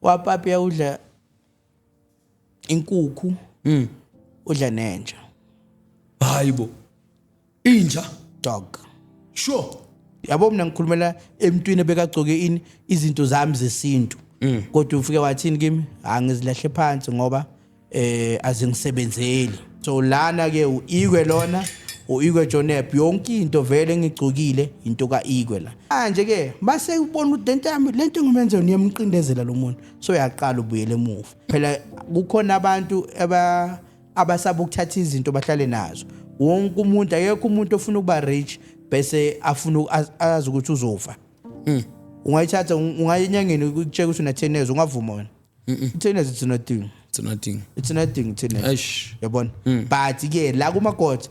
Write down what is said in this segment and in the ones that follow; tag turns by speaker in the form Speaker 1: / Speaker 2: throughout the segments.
Speaker 1: Wapapiya udla inkukhu. Udla nenja.
Speaker 2: Hayibo, inja?
Speaker 1: Dog.
Speaker 2: Sure.
Speaker 1: Yabo, mina ngikhulumela emntwini ebekagcoke ini, izinto zami zesintu, kodwa ufike wathini kimi? Angizilahle phansi ngoba azingisebenzeli. So lana ke uIkwe lona, uIkwe Jonep, yonke into vele engigcokile into kaIkwe la. Manje ke mase ubona ukuthi lento yami, lento engimenze niyamqindezela lo muntu, so uyaqala ubuyele emuva. Phela kukhona abantu abasaba ukuthatha izinto bahlale nazo. Wonke umuntu, akekho umuntu ofuna ukuba rich bese afuna azi ukuthi uzofa. Ungayithatha, ungaya enyangeni ukutshela ukuthi una 10 years, ungavuma wena? 10 years, it's nothing.
Speaker 2: It's nothing.
Speaker 1: It's nothing, 10 years.
Speaker 2: Eish.
Speaker 1: Yabona, but ke la kuma-gods,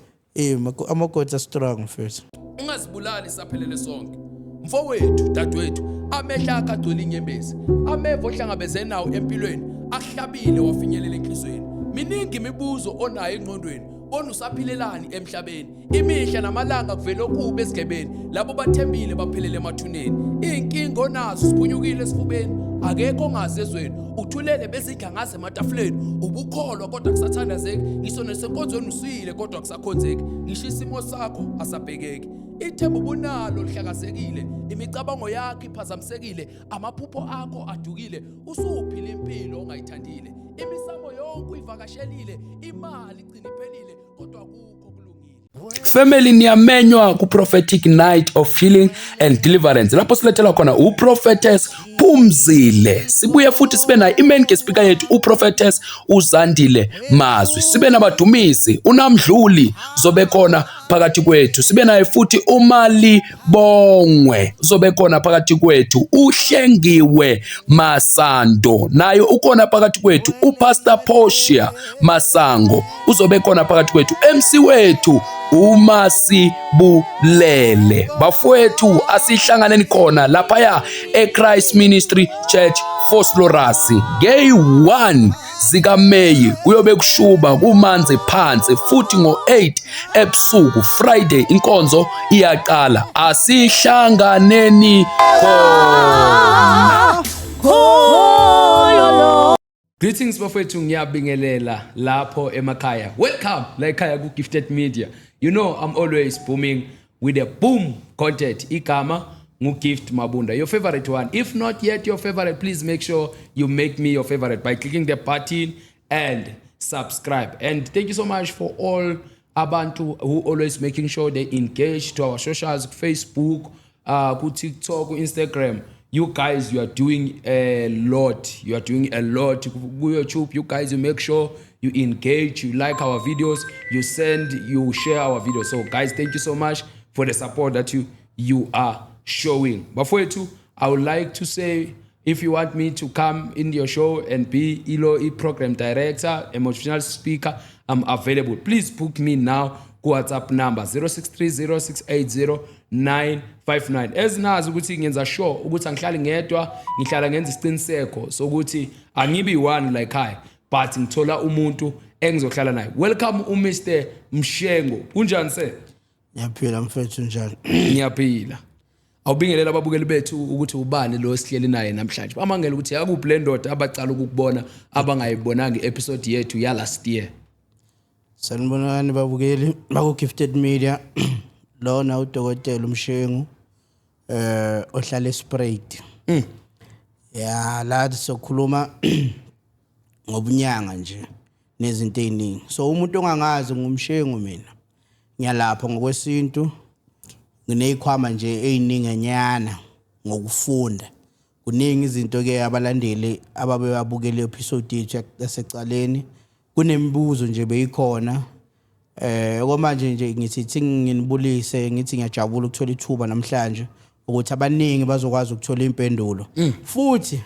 Speaker 1: ama-gods are strong first.
Speaker 2: Ungazibulali, saphelele sonke. Mfowethu, dadewethu, amehlo akho agcwele inyembezi, ameva ohlangabeze nawo empilweni akuhlabile wafinyelela enhliziyweni. Miningi imibuzo onayo engqondweni, bona usaphilelani emhlabeni? Imihla namalanga kuvele okubi esigebeni, labo bathembile baphelele emathuneni. Iy'nkinga onazo ziphunyukile esifubeni, akekho ongazi ezweni, uthulele bezidla ngaze ematafuleni. Ubukholwa kodwa kusathandazeki, ngisho nesenkonzweni usuyile kodwa kusakhonzeki, ngisho isimo sakho asabhekeki. Ithemba ubunalo lihlakazekile, imicabango yakho iphazamisekile, amaphupho akho adukile, usuphila impilo ongayithandile, imisamo yonke uyivakashelile, imali igcina iphelile kodwa akukho kulungile. Family, niyamenywa ku-Prophetic Night of Healing and Deliverance, lapho silethelwa khona uProphetess Phumzile. Sibuye futhi sibe nayo i-main guest speaker yethu, uProphetess uZandile Mazwi. Sibe nabadumisi, uNamdluli zobe khona phakathi kwethu. Sibe naye futhi uMali Bongwe zobe khona phakathi kwethu. UHlengiwe Masando naye ukhona phakathi kwethu. UPastor Portia Masango uzobe khona phakathi kwethu. MC wethu uMasibulele. Bafowethu, asihlanganeni khona laphaya eChrist Ministry Church, Vosloorus, ngeyi-1 zikaMeyi. Kuyobe kushuba, kumanzi phansi futhi ngo-8 ebusuku Friday inkonzo iyaqala. Asihlanganeni khona. Greetings bafowethu, ngiyabingelela lapho emakhaya. Welcome la ekhaya ku Gifted Media. You know I'm always booming with a boom content. Igama nguGift Mabunda, your favorite one. If not yet your favorite, please make sure you make me your favorite by clicking the button and subscribe. And thank you so much for all abantu who always making sure they engage to our socials, Facebook, ku TikTok, ku Instagram. You guys, you are doing a lot. You are doing a lot. Ku YouTube, you guys, you make sure you engage, you like our videos, you send, you share our videos. So guys, thank you so much for the support that you are showing. Bafowethu, I would like to say, if you want me to come in your show and be ilo program director, emotional speaker, I'm available. Please book me now ku WhatsApp number 0630680959. Ezinazi ukuthi ngenza sure ukuthi angihlali ngedwa, ngihlala ngenza isiqiniseko sokuthi angibi one la ekhaya, but ngithola umuntu engizohlala naye. Welcome uMr Mshengo. Kunjani, sir?
Speaker 1: Ngiyaphila mfethu, njani?
Speaker 2: Ngiyaphila. Awubingelela ababukeli bethu ukuthi ubani lo esihleli naye namhlanje. Bamangela ukuthi akuphi le ndoda abacala ukukubona, abangayibonanga i-episode yethu ya last year.
Speaker 1: Sanibonani babukeli baku-Gifted Media. Lona udokotela uMshengu ohlala eSpruit. Ya, la sokhuluma ngobunyanga nje nezinto eziningi. So umuntu ongangazi, nguMshengu mina. Ngiyalapha ngokwesintu. Nginezikhwama nje eziningi enyana ngokufunda. Kuningi izinto ke abalandeli ababebabukele episode yethu yasecaleni. Kunemibuzo nje beyikhona. Okwamanje nje ngithi nginibulise, ngithi ngiyajabula ukuthola ithuba namhlanje ukuthi abaningi bazokwazi ukuthola impendulo. Futhi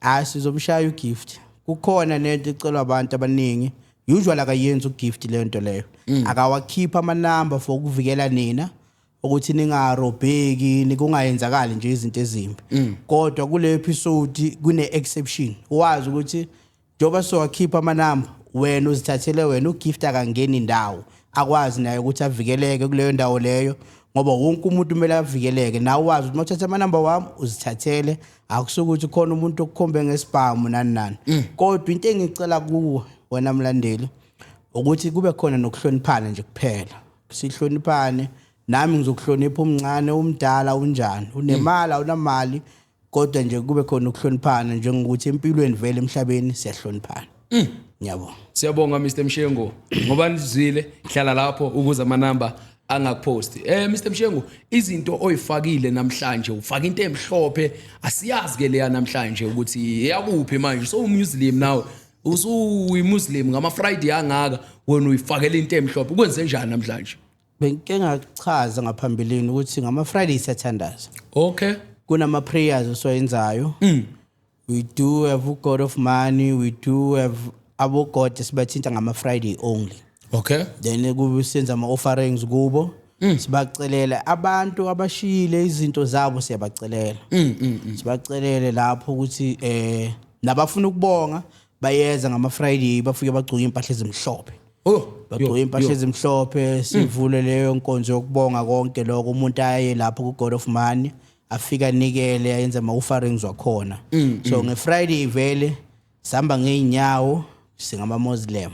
Speaker 1: hayi, sizomshaya uGift. Kukhona nento ecelwa abantu abaningi. Usually akayenzi uGift le nto leyo. Akawakhipha amanamba for ukuvikela nina ukuthi ningarobheki, nikungayenzakali nje izinto ezimbi. Kodwa kule episode kune exception. Wazi ukuthi njengoba sowakhipha amanamba, wena uzithathele wena, uGift akangeni indawo, akwazi naye ukuthi avikeleke kuleyo ndawo leyo. Ngoba wonke umuntu kumele avikeleke. Nawe wazi ukuthi mawuthatha amanamba wami uzithathele, akusukuthi khona umuntu okukhombe ngesibhamu nani nani. Kodwa into engicela kuwe wena mlandeli ukuthi kube khona nokuhloniphana nje kuphela. Sihloniphane, nami ngizokuhlonipha, umncane, umdala, unjani, unemali, awunamali, kodwa nje kube khona ukuhloniphana, njengokuthi empilweni vele emhlabeni siyahloniphana. Ngiyabonga.
Speaker 2: Siyabonga Mr Mshengu, ngoba nizwile, hlala lapho ukuze amanamba angakuphosti. Mr Mshengu, izinto oyifakile namhlanje, ufaka into emhlophe, asiyazi ke leya namhlanje ukuthi eyakuphi manje. So umuslim nawe, usuyi-muslim ngama Friday angaka, wena uyifakela into emhlophe, kwenze njani namhlanje?
Speaker 1: Bengike ngachaza ngaphambilini ukuthi ngama Friday siyathandaza. Kunama prayers esiwayenzayo. We do have God of money, we do have abo God sibathinta ngama Friday only. Then kube senza ama offerings kubo. Sibacelela abantu abashiyile izinto zabo, siyabacelela. Sibacelele lapho ukuthi nabafuna ukubonga bayeza ngama Friday, bafike bagcoke impahla ezimhlophe. Bagcoke impahla ezimhlophe, sivule leyo nkonzo yokubonga konke lokho. Umuntu aye lapho ku God of Money, afika anikele, ayenze ama offerings wakhona. So ngeFriday vele sihamba ngeenyawo, singama Muslim,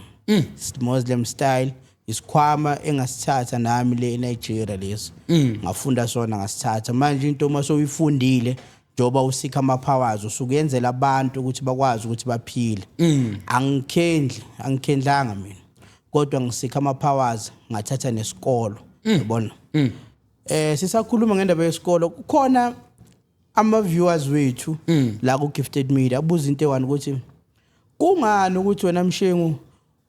Speaker 1: Muslim style. Isikhwama engasithatha nami le eNigeria lesi ngafunda sona, ngasithatha. Manje into uma sowuyifundile, njengoba usikha ama powers, usukuyenzela abantu ukuthi bakwazi ukuthi baphile. Angikhendli, angikhendlanga mina, kodwa ngisikha ama powers, ngathatha nesikolo, yabona. Sisakhuluma ngendaba yesikolo, kukhona ama viewers wethu la ku Gifted Media abuza into eyi-one ukuthi kungani ukuthi wena Mshengu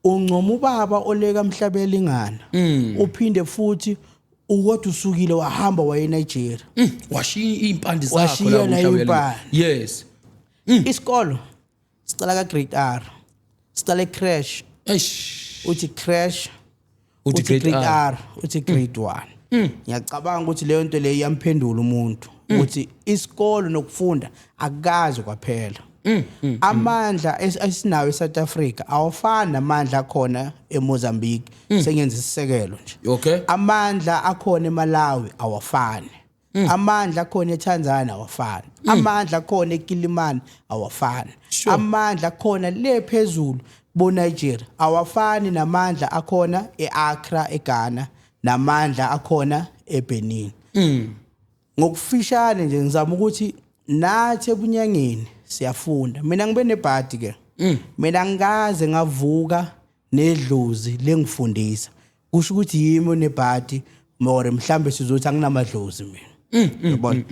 Speaker 1: uncoma ubaba oleka emhlabelingana, uphinde futhi ukodwa usukile wahamba waye eNigeria?
Speaker 2: Washiya iy'mpande zakho
Speaker 1: Washiya
Speaker 2: la
Speaker 1: la
Speaker 2: kumhlaba.
Speaker 1: iy'mpande. Isikolo sicala ka grade R, sicala ecreche.
Speaker 2: Eish.
Speaker 1: Uthi creche,
Speaker 2: uthi
Speaker 1: uthi
Speaker 2: grade
Speaker 1: grade
Speaker 2: R.
Speaker 1: R, uthi grade 1. Ngiyacabanga ukuthi leyo nto leyo iyamphendula umuntu ukuthi isikolo nokufunda akukazi kwaphela. Amandla esinawo eSouth Africa awafani namandla akhona eMozambique, sengenza isisekelo nje. Amandla akhona eMalawi awafani, amandla akhona eTanzania awafani, amandla akhona eKilimani awafani, amandla akhona le phezulu bo Nigeria awafani namandla akhona eAccra eGhana, namandla akhona eBenin. Ngokufishane nje ngizama ukuthi nathi ebunyangeni siyafunda. Mina ngibe nebhadi ke, mina ngikaze ngavuka nedlozi lengifundisa, kusho ukuthi yimi onebhadi, or mhlambe sizothi anginamadlozi mina, yabona,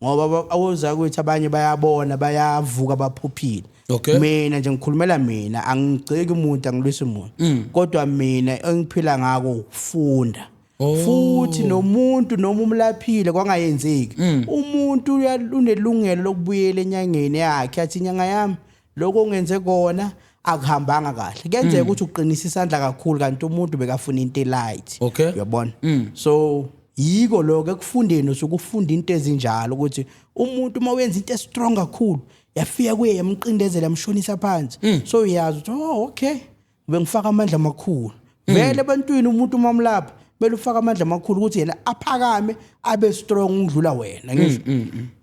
Speaker 1: ngoba awuza ukuthi abanye bayabona, bayavuka baphuphile. Mina nje ngikhulumela mina, angigceki umuntu, angilwisi umuntu, kodwa mina engiphila ngako ukufunda. Futhi nomuntu noma umlaphile kwangayenzeki, umuntu unelungelo lokubuyela enyangeni yakhe athi, "Inyanga yami, lokho ongenze kona akuhambanga kahle." Kuyenzeka ukuthi uqinisa isandla kakhulu kanti umuntu bekafuna into light. Uyabona, so yiko lokho ekufundeni, usuke ufunda into ezinjalo ukuthi umuntu uma wenza into estrong kakhulu, yafika kuye yamqindezela, yamshonisa phansi, so uyazi ukuthi, "Oh, okay, bengifaka amandla amakhulu." Vele ebantwini umuntu uma mlapha kumele ufake amandla amakhulu ukuthi yena aphakame, abe strong ukudlula wena. Ngisho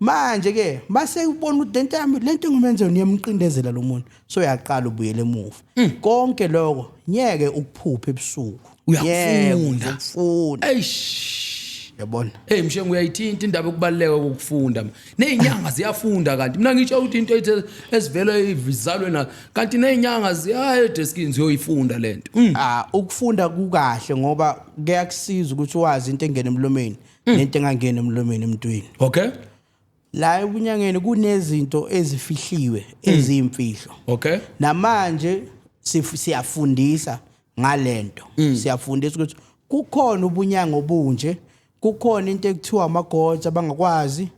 Speaker 1: manje ke mase ubona ukuthi lento yami, lento engimenze niyamqindezela lo muntu, so uyaqala ubuyele emuva. Konke lokho ngeke ukuphuphe ebusuku.
Speaker 2: Uyakufunda.
Speaker 1: Ngeke ukufunda.
Speaker 2: Eish.
Speaker 1: Yabona.
Speaker 2: Hey Mshengu, uyayithinta indaba yokubaluleka kokufunda. Nezinyanga ziyafunda, kanti mina ngitsho ukuthi into ethe esivele izalwe na, kanti nezinyanga ziyaya edeskini ziyoyifunda lento.
Speaker 1: Ah, ukufunda kukahle ngoba kuyakusiza ukuthi wazi into engena emlomeni nento engangena emlomeni emntwini. La ebunyangeni kunezinto ezifihliwe, eziyimfihlo. Namanje siyafundisa ngalento, siyafundisa ukuthi kukhona ubunyanga obunje, kukhona into ekuthiwa amagods abangakwazi,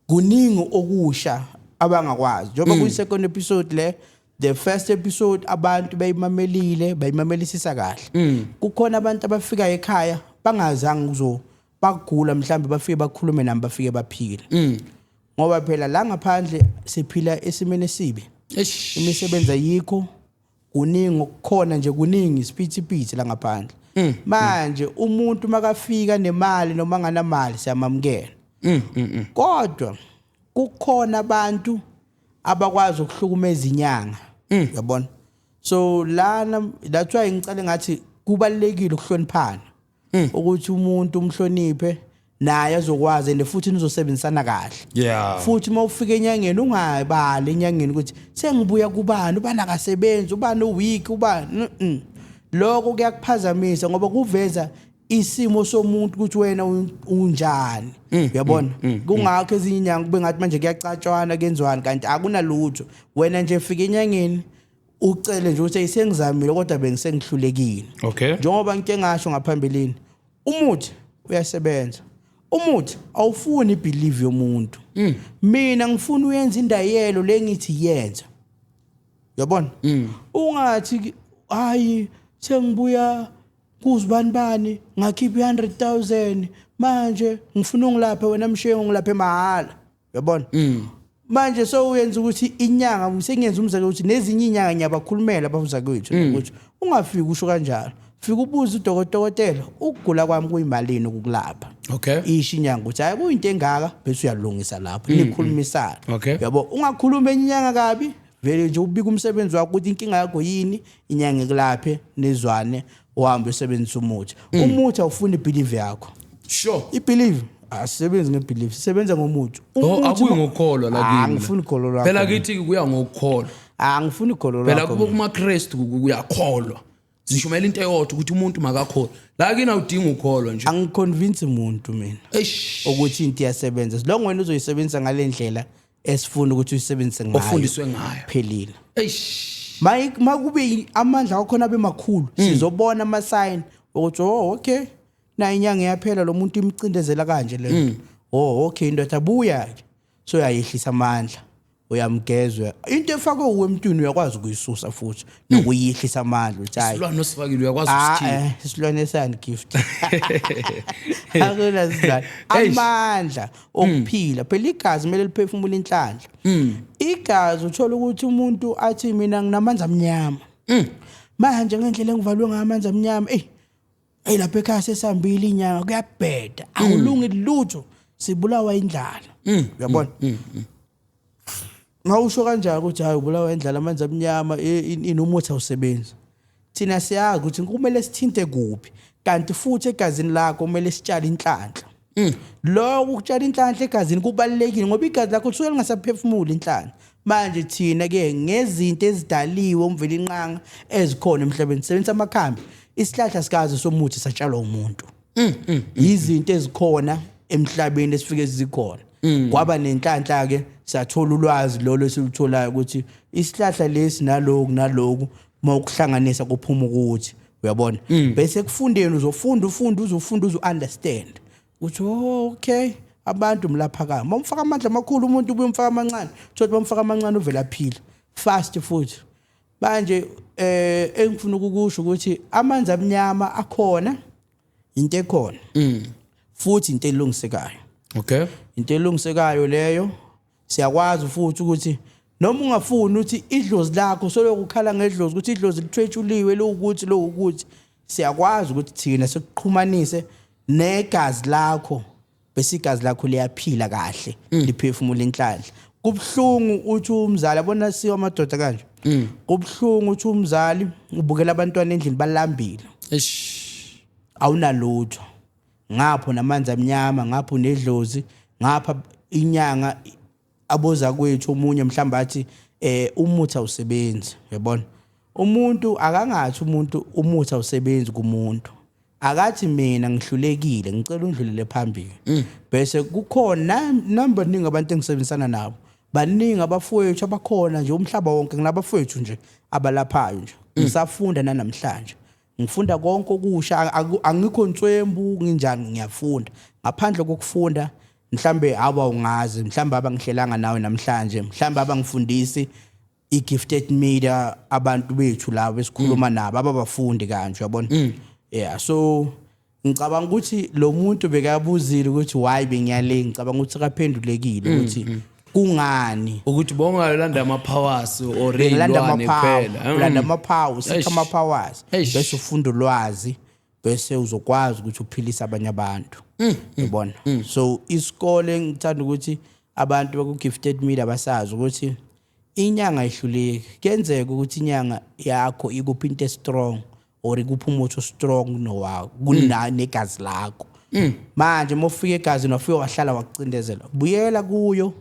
Speaker 1: kuningi okusha abangakwazi, njengoba kuyi second episode le. The first episode abantu bayimamelile, bayimamelisisa kahle. Kukhona abantu abafika ekhaya bangazange kuzo bagula, mhlambe bafike bakhulume nami, bafike baphile, ngoba phela la ngaphandle siphila esimeni esibi.
Speaker 2: Eish.
Speaker 1: Imisebenzi ayikho, kuningi okukhona nje, kuningi isiphithiphithi la ngaphandle. Manje umuntu makafika nemali noma nganamali siyamamukela. Kodwa kukhona abantu abakwazi ukuhlukumeza inyanga. Uyabona? So lana, that's why ngicale ngathi kubalekile ukuhloniphana. Ukuthi umuntu umhloniphe naye azokwazi and futhi nizosebenzisana kahle. Futhi uma ufika enyangeni, ungayibali enyangeni ukuthi sengibuya kubani, ubani akasebenzi, ubani uweak, ubani. Lokho kuyakuphazamisa ngoba kuveza isimo somuntu ukuthi wena unjani, uyabona? Kungakho ezinye inyanga kube ngathi manje kuyacatshwana, kwenziwani, kanti akunalutho. Wena nje fika enyangeni, ucele nje ukuthi sengizamile kodwa bengisengihlulekile. Njengoba ngike ngasho ngaphambilini, umuthi uyasebenza. Umuthi awufuni ibelief yomuntu. Mina ngifuna uyenza indayelo lengithi yenza, uyabona? Ungathi, "Hayi, sengibuya kuzibani bani, ngakhipha i-100,000, manje ngifuna ungilaphe wena Mshengu, ngilaphe mahhala," uyabona? Manje so uyenza ukuthi inyanga, sengiyenza umzekelo ukuthi nezinye inyanga ngiyabakhulumela abafuza kwethu ukuthi ungafiki usho kanjalo. Fika ubuze udokotela, "Ukugula kwami kuyimalini ukukulapha?" Isho inyanga ukuthi hayi, kuyinto engaka, bese uyalungisa lapho, nikhulumisana. Yabo, ungakhuluma enye inyanga kabi. Vele nje ubika umsebenzi wakho ukuthi inkinga yakho yini, inyanga ikulaphe, nizwane, uhambe usebenzisa umuthi. Umuthi awufuni ibelief yakho. Ibelief, asisebenzi ngebelief, sisebenza ngomuthi.
Speaker 2: Oh,
Speaker 1: Umuthi
Speaker 2: akuyi ngokukholwa la
Speaker 1: Ah,
Speaker 2: kimi.
Speaker 1: angifuni ukholo lwakho.
Speaker 2: Phela kithi kuya ngokukholwa.
Speaker 1: Ah, angifuni ukholo
Speaker 2: Phela
Speaker 1: lwakho.
Speaker 2: kubo kumaKristu kuyakholwa. Zishumela into eyodwa ukuthi umuntu makakholwa. La kini awudingi ukukholwa nje.
Speaker 1: Angiconvince umuntu mina
Speaker 2: Eish.
Speaker 1: ukuthi into iyasebenza. As long wena uzoyisebenzisa ngale ndlela esifuna ukuthi uyisebenzise ngayo.
Speaker 2: Ofundiswe ngayo.
Speaker 1: Phelile.
Speaker 2: Eish.
Speaker 1: Makube amandla akhona abe makhulu, sizobona ama sign ukuthi, "Oh, okay, na inyanga iyaphela, lo muntu imcindezela kanje le. Oh, okay, indoda, buya ke." So uyayehlisa amandla, uyamgezwa. Into efakwe uwe emntwini uyakwazi ukuyisusa futhi nokuyihlisa amandla, uthi hayi.
Speaker 2: Isilwane osifakile uyakwazi
Speaker 1: Ah,
Speaker 2: ukusikhipha.
Speaker 1: Isilwane sani, Gift? Akuna silwane.
Speaker 2: Eish.
Speaker 1: Amandla okuphila phela, igazi kumele liphefumule inhlanhla. Igazi, uthola ukuthi umuntu athi, "Mina nginamanzi amnyama manje, ngendlela engivalwe ngamanzi amnyama, ey hey, lapha ekhaya sesambile inyanga, kuyabheda, awulungi lutho, sibulawa indlala," uyabona? Ngawusho kanjani ukuthi hayi, ubulawa indlala, amanzi amnyama, inomuthi awusebenzi? Thina siyazi ukuthi kumele sithinte kuphi, kanti futhi egazini lakho kumele sitshale inhlanhla. Lokho ukutshala inhlanhla egazini kubalulekile ngoba igazi lakho lisuke lingasaphefumuli inhlanhla. Manje thina ke ngezinto ezidaliwe uMvelinqanga ezikhona emhlabeni, sisebenzisa amakhambi. Isihlahla sikaze somuthi satshalwa umuntu, izinto ezikhona emhlabeni esifike zikhona, kwaba nenhlanhla ke sathola ulwazi lolo esilutholayo ukuthi isihlahla lesi naloku naloku mawukuhlanganisa kuphuma ukuthi, uyabona? Bese kufundeni uzofunda, ufunda, uzofunda, uzo understand uthi, "Oh, okay." Abantu mlapha ka mawumfaka amandla amakhulu umuntu, ubuye umfaka amancane, thothi bamfaka amancane, uvela aphila fast futhi. Manje engifuna ukukusho ukuthi amanzi amnyama akhona, into ekhona futhi into elungisekayo. Into elungisekayo leyo. Siyakwazi futhi ukuthi noma ungafuni ukuthi idlozi lakho, soloko ukhala ngedlozi ukuthi idlozi lithwetshuliwe, lokuthi lokuthi, siyakwazi ukuthi thina sikuxhumanise negazi lakho, bese igazi lakho liyaphila kahle, liphefumula inhlanhla. Kubhlungu uthi umzali abona siwa amadoda kanje, kubhlungu uthi umzali ubukela abantwana endlini balambile.
Speaker 2: Eish.
Speaker 1: Awunalutho ngapho, namanzi amnyama ngapho, nedlozi ngapha, inyanga aboza kwethu, omunye mhlawumbe athi umuthi awusebenzi, uyabona? Umuntu akangathi umuntu umuthi awusebenzi kumuntu, akathi, "Mina ngihlulekile, ngicela undlulele phambili." Bese kukhona number ningi abantu engisebenzisana nabo, baningi abafowethu abakhona nje umhlaba wonke. Nginabafowethu nje abalaphayo nje, ngisafunda nanamhlanje, ngifunda konke okusha. Angikho nswembu, nginjani, ngiyafunda. Ngaphandle kokufunda mhlambe aba ungazi, mhlambe abangihlelanga nawe namhlanje, mhlambe abangifundisi i-Gifted Media, abantu bethu labo esikhuluma nabo ababafundi kanje, uyabona? Yeah, so ngicabanga ukuthi lo muntu bekabuzile ukuthi why bengiyale, ngicabanga ukuthi akaphendulekile ukuthi kungani.
Speaker 2: Ukuthi bongayolanda ama-powers or
Speaker 1: Bengilanda
Speaker 2: iy'lwane
Speaker 1: ama-power.
Speaker 2: kuphela.
Speaker 1: Ulanda ama-powers, sikha
Speaker 2: Eish.
Speaker 1: ama-powers,
Speaker 2: Eish.
Speaker 1: bese ufunda ulwazi. Bese uzokwazi ukuthi uphilise abanye abantu, yabona. So isikole, ngithanda ukuthi abantu baku Gifted Media basazi ukuthi inyanga ayihluleki. Kuyenzeka ukuthi inyanga yakho ikuphi into strong or ikuphi umuthi strong nowakho kuna negazi lakho. Manje uma ufika egazini, wafika wahlala, wakucindezela, buyela kuyo,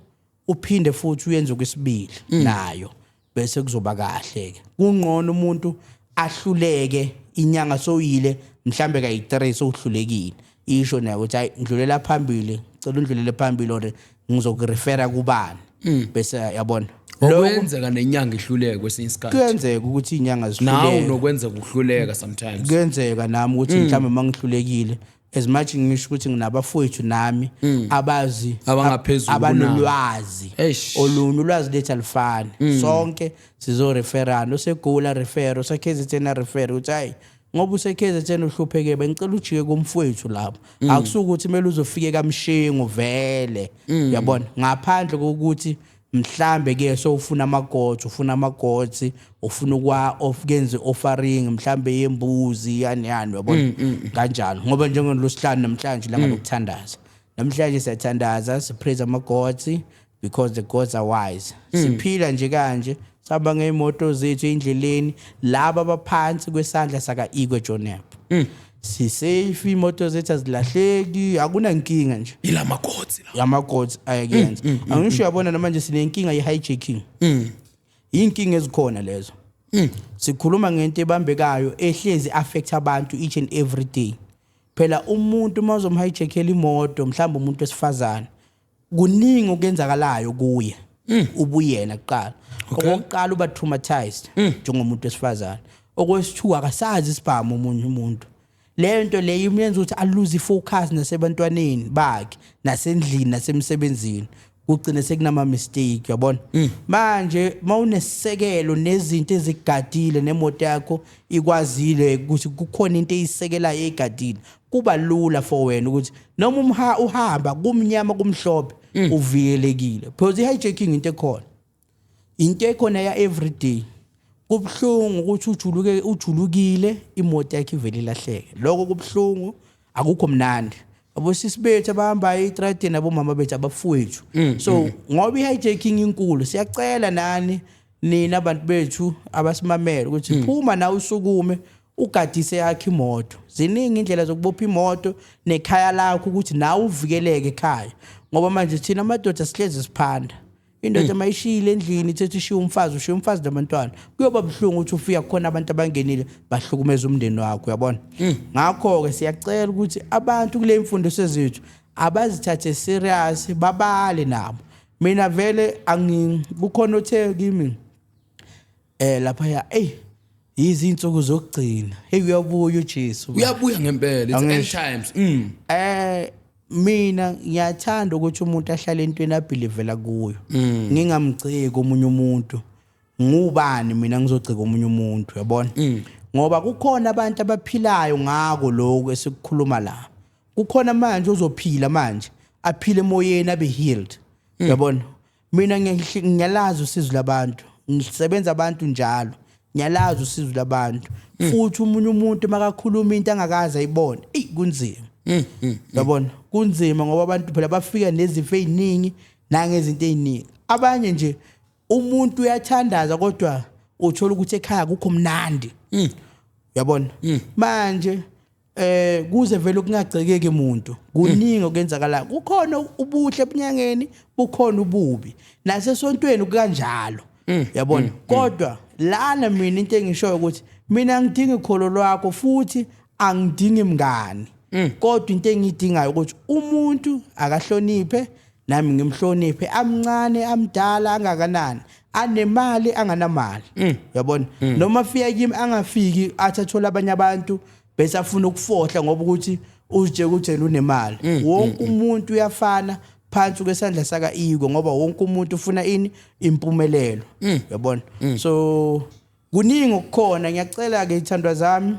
Speaker 1: uphinde futhi uyenze okwesibili nayo, bese kuzoba kahle ke. Kungcono umuntu ahluleke inyanga soyile mhlambe kayi-3, sowuhlulekile, isho nayo ukuthi hayi, ngidlulela phambili, cela undlulele phambili or ngizokurefera kubani, bese yabona.
Speaker 2: Okwenzeka nenyanga ihluleke kwesinye isikhathi.
Speaker 1: Kuyenzeka ukuthi inyanga
Speaker 2: Nawe
Speaker 1: zihluleke.
Speaker 2: unokwenzeka ukuhluleka sometimes.
Speaker 1: Kuyenzeka nami ukuthi mhlawumbe uma ngihlulekile, as much ngisho ukuthi nginabafowethu nami abazi
Speaker 2: Abangaphezulu.
Speaker 1: Abanolwazi.
Speaker 2: Eish.
Speaker 1: Olunye ulwazi lethu alifani. Sonke sizoreferana, osegula refer, ose-KZN refer, ukuthi hayi, ngoba use-KZN uhlupheke, bengicela ujike kumfowethu lapho. Akusuke ukuthi kumele uzofike kaMshengu vele, uyabona, ngaphandle kokuthi mhlambe ke sowufuna amagothi, ufuna amagothi, ufuna ukwa of kenze offering mhlambe yembuzi, yani yani, uyabona, kanjalo. Ngoba njengolosihlanu namhlanje langa lokuthandaza, namhlanje siyathandaza, sipraise ama-gods because the gods are wise. Siphila nje kanje, sihamba ngey'moto zethu endleleni, laba abaphansi kwesandla saka-Igwe Jonep, sisafe, iy'moto zethu azilahleki, akunankinga nje.
Speaker 2: Ilamagods la.
Speaker 1: Ama-gods ayakuyenza. Angisho, uyabona, namanje sinenkinga ye-hijacking, iy'nkinga ezikhona lezo. Sikhuluma ngento ebambekayo ehlezi affect abantu each and every day. Phela umuntu uma uzomhijackela imoto, mhlawumbe umuntu wesifazane, kuningi okuyenzakalayo kuye ubuyena kuqala. Okokuqala, uba traumatized njengomuntu wesifazane. Okwesithu, akasazi isibhamu omunye umuntu. Leyo nto leyo imenza ukuthi alose ifocus nasebantwaneni bakhe, nasendlini, nasemsebenzini, kugcine sekunama mistake, uyabona. Manje mawunesisekelo nezinto ezigadile, nemoto yakho ikwazile ukuthi kukhona into eyisekelayo eyigadile, kuba lula for wena ukuthi noma umha uhamba kumnyama kumhlophe, uvikelekile, because i-hijacking into ekhona, into ekhona ya everyday. Kubhlungu ukuthi ujuluke, ujulukile, imoto yakhe ivele ilahleke. Lokho kubhlungu, akukho mnandi. Abosisi bethu abahamba etradini, abomama bethu, abafowethu. So ngoba i-hijacking inkulu, siyacela nani nina abantu bethu abasimamele ukuthi phuma nawe, usukume, ugadise yakho imoto. Ziningi indlela zokubopha imoto nekhaya lakho ukuthi nawe uvikeleke ekhaya, ngoba manje thina amadoda sihlezi siphanda. Indoda mayishiyile endlini, ithethe ishiya umfazi, ushiya umfazi nabantwana, kuyoba buhlungu ukuthi ufika khona abantu abangenile bahlukumeza umndeni wakho, uyabona. Ngakho-ke siyacela ukuthi abantu kule mfundiso zethu abazithathe serious, babale nabo. Mina vele angi kukhona othe kimi lapha ya, ey, yizi insuku zokugcina, hey, uyabuya uJesu.
Speaker 2: Uyabuya ngempela, it's end
Speaker 1: Angisho.
Speaker 2: times.
Speaker 1: Mina ngiyathanda ukuthi umuntu ahlale entweni abelievela kuyo, ngingamgceki omunye umuntu. Ngubani mina ngizogceka omunye umuntu, uyabona? Ngoba kukhona abantu abaphilayo ngako lokhu esikukhuluma la. Kukhona manje uzophila manje, aphile emoyeni, abe healed, uyabona. Mina ngiyalazi usizo labantu, ngisebenza abantu njalo, ngiyalazi usizo labantu. Futhi umunye umuntu makakhuluma into angakaze ayibone, eyi, kunzima, yabona. Kunzima ngoba abantu phela bafika nezifo eziningi nangezinto eziningi. Abanye nje umuntu uyathandaza, kodwa uthola ukuthi ekhaya kukho mnandi, uyabona. Manje kuze vele kungagcekeki umuntu, kuningi okwenzakalayo. Kukhona ubuhle ebunyangeni, bukhona ububi nasesontweni kanjalo, yabona. Kodwa lana mina into engishoyo ukuthi mina ngidinga ikholo lwakho, futhi angidingi mngani, kodwa into engiyidingayo ukuthi umuntu akahloniphe, nami ngimhloniphe, amncane, amdala, angakanani, anemali, anganamali, uyabona. Noma fika kimi, angafiki athi athola abanye abantu bese afuna ukufohla ngoba ukuthi uzitshela ukuthi yena unemali. Wonke umuntu uyafana phansi kwesandla saka Igwe, ngoba wonke umuntu ufuna ini? Impumelelo, uyabona. So kuningi okukhona. Ngiyacela ke, ithandwa zami,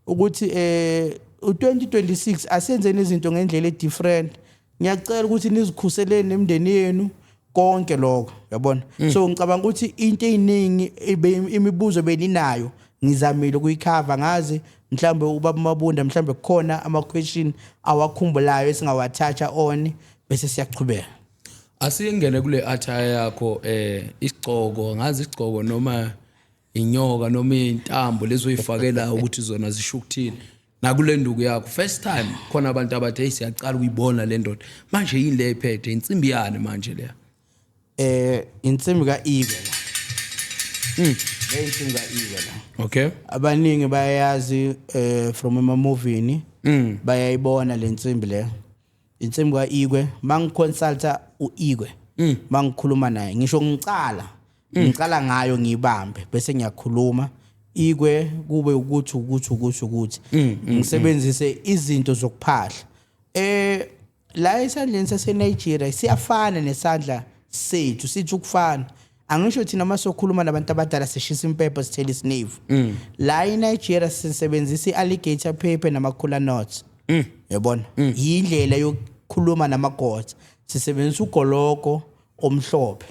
Speaker 1: ukuthi u2026 asenzeni izinto ngendlela edifferent. Ngiyacela ukuthi nizikhuseleni nemindeni yenu, konke lokho, uyabona. So ngicabanga ukuthi into eziningi imibuzo beninayo. Ngizamile ukuyikhava, ngazi mhlambe ubaba Mabunda mhlambe kukhona ama question awakhumbulayo esingawathatha on bese siyachubeka.
Speaker 2: Asingene kule attire yakho, isigcoko, ngazi isigcoko noma inyoka noma intambo lezoyifakela ukuthi zona zisho ukuthini, nakule nduku yakho. First time khona abantu abathi, "Hey, siyaqala ukuyibona le ndoda manje, yini le iphethe, insimbi yani manje leya?"
Speaker 1: Insimbi ka-Igwe la. Le insimbi ka-Igwe la. Abaningi bayayazi from emamovini, bayayibona le nsimbi le. Insimbi ka-Igwe. Mangiconsulta u-Igwe, mangikhuluma naye, ngisho ngicala ngayo, ngiyibambe bese ngiyakhuluma Igwe, kube ukuthi ukuthi ukuthi ukuthi ngisebenzise izinto zokuphahla. La esandleni saseNigeria siyafana nesandla sethu, sithi ukufana. Angisho thina uma sokhuluma nabantu abadala sishisa impepho, sithela isnevu. La eNigeria sisebenzisa i-alligator pepper nama-kola nuts, yabona, yindlela yokukhuluma namagods. Sisebenzisa ugoloko omhlophe,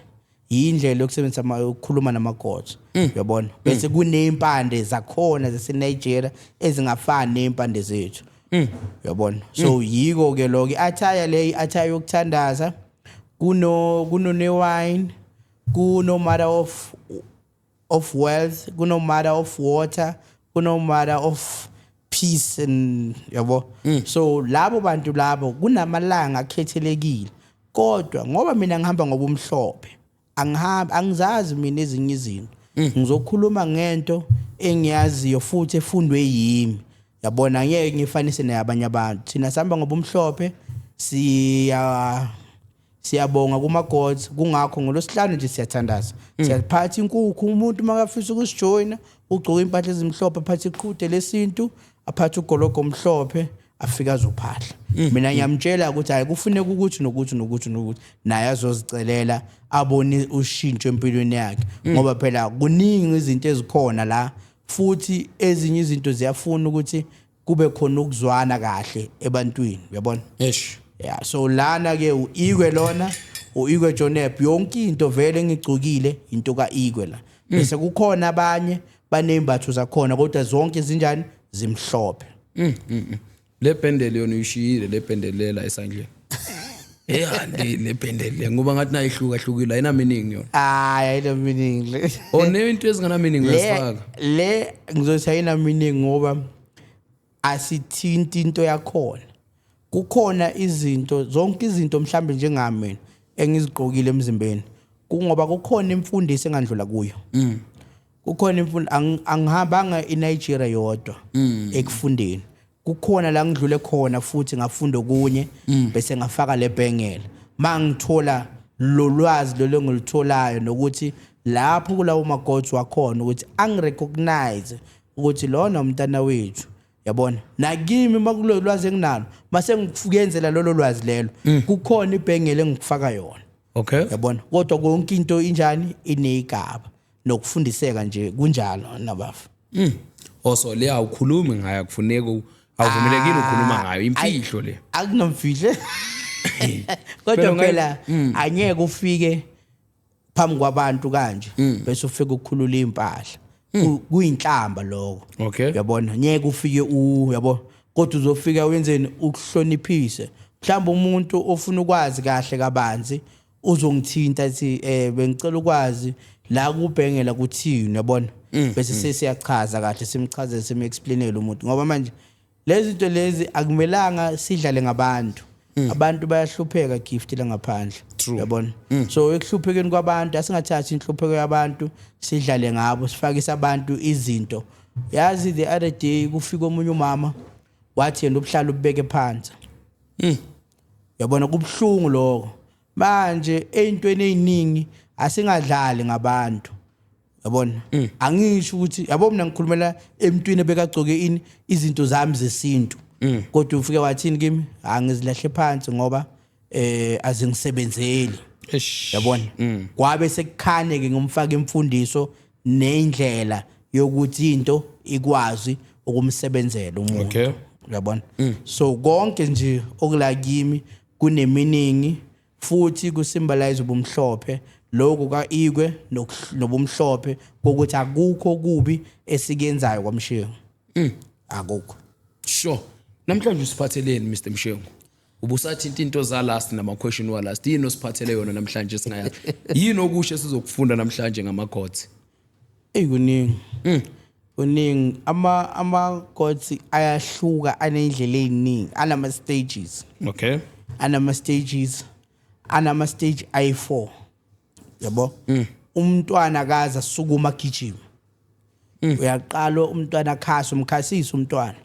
Speaker 1: yindlela yokusebenzisa ukukhuluma namagods, uyabona. Bese kuney'mpande zakhona zaseNigeria ezingafani ney'mpande zethu, uyabona. So yiko ke lokho i-attire le, i-attire yokuthandaza. Kuno ne-wine, kuno mother of wealth, kuno mother of water, kuno mother of peace and yabo. So labo bantu labo kunamalanga akhethelekile, kodwa ngoba mina ngihamba ngobumhlophe, angihambi, angizazi mina ezinye izinto. Ngizokhuluma ngento engiyaziyo futhi efundwe yimi, yabona. Angeke ngifanise nabanye abantu. Thina sihamba ngobumhlophe, siyabonga kuma gods. Kungakho ngolosihlanu nje siyathandaza, siyaphatha inkukhu. Umuntu makafisa ukusijoyina ugcoka impahla ezimhlophe, aphathe iqhude lesintu, aphathe ugologo omhlophe, afika azophahla. Mina ngiyamtshela ukuthi hayi, kufuneka ukuthi nokuthi nokuthi nokuthi, naye azozicelela, abone ushintsho empilweni yakhe, ngoba phela kuningi izinto ezikhona la, futhi ezinye izinto ziyafuna ukuthi kube khona ukuzwana kahle ebantwini, uyabona. Yeah, so lana ke uIgwe lona, uIgwe Joneb. Yonke into vele engigcokile into kaIgwe la. Bese kukhona abanye banembatho zakhona, kodwa zonke zinjani? Zimhlophe.
Speaker 2: Le bhendele yona uyishiyile, le bhendele la esandleni, eyandi le bhendele, ngoba ngathi nayihluka hlukile, ayina meaning yona?
Speaker 1: Hayi, ayina meaning le.
Speaker 2: O nento ezingana meaning
Speaker 1: Le
Speaker 2: uyazifaka?
Speaker 1: Le ngizothi ayina meaning ngoba asithinti into yakhona. Kukhona izinto, zonke izinto mhlambe njengami mina engizigqokile emzimbeni, kungoba kukhona imfundiso engandlula kuyo. Kukhona imfundo, angihambanga eNigeria yodwa ekufundeni, kukhona la ngidlule khona futhi ngafunda okunye, bese ngafaka le bhengela mangithola lo lwazi lolo engilitholayo, nokuthi lapho kulawo magods wakhona ukuthi angirecognize ukuthi lona umntana wethu, yabona. Nakimi makulo lwazi enginalo, mase ngikuyenzela lolo lwazi lelo, kukhona ibhengele engikufaka yona. Yabona, kodwa konke into injani, ineyigaba nokufundiseka nje, kunjalo nabafa.
Speaker 2: Also le awukhulumi ngayo, akufuneki, awuvumelekile ukukhuluma ngayo, imfihlo le.
Speaker 1: Akunomfihle, kodwa
Speaker 2: Phela
Speaker 1: phela angeke ufike phambi kwabantu kanje bese ufike ukukhulula impahla. Kuyinhlamba lokho. Uyabona, ngeke ufike u yabo, kodwa uzofika wenzeni? Ukuhloniphise. Mhlawumbe umuntu ofuna ukwazi kahle kabanzi uzongithinta athi, "Bengicela ukwazi la kubhengela kuthini," uyabona, bese sesiyachaza kahle, simchazele, sim-explainele umuntu, ngoba manje lezi zinto lezi akumelanga sidlale ngabantu. Abantu bayahlupheka, Gift, la ngaphandle. Uyabona, so ekuhluphekeni kwabantu asingathathi inhlupheko yabantu sidlale ngabo, sifakise abantu izinto. Yazi, the other day kufika omunye umama wathi yena ubuhlalo ubeke phansi, uyabona. Kubuhlungu lokho. Manje ey'ntweni ey'ningi asingadlali ngabantu, yabona. Angisho ukuthi, yabo, mina ngikhulumela emntwini ebekagcoke ini, izinto zami zesintu, kodwa ufike wathini kimi? "Angizilahle phansi ngoba azingisebenzeli." Yabona, kwabe sekukhanye ke, ngumfaka imfundiso nendlela yokuthi into ikwazi ukumsebenzela umuntu. Uyabona, so konke nje okula kimi kuneminingi futhi kusymbolize ubumhlophe. Lokhu ka-Ikwe nobumhlophe kokuthi akukho kubi esikuyenzayo kwaMshengu. Akukho.
Speaker 2: Sure. Namhlanje usiphatheleni, Mr Mshengu? Ubusathinta into za last nama question wa last. Yini osiphathele yona namhlanje singayazi? Yini okusho esizokufunda namhlanje ngama gods?
Speaker 1: Eyi, kuningi. Kuningi. Ama gods ayahluka, anendlela eziningi, anama stages. Anama stages, anama stage ayi4. Yabo? Umntwana kaza sukuma gijima. Uyaqala umntwana khasa, umkhasisa umntwana.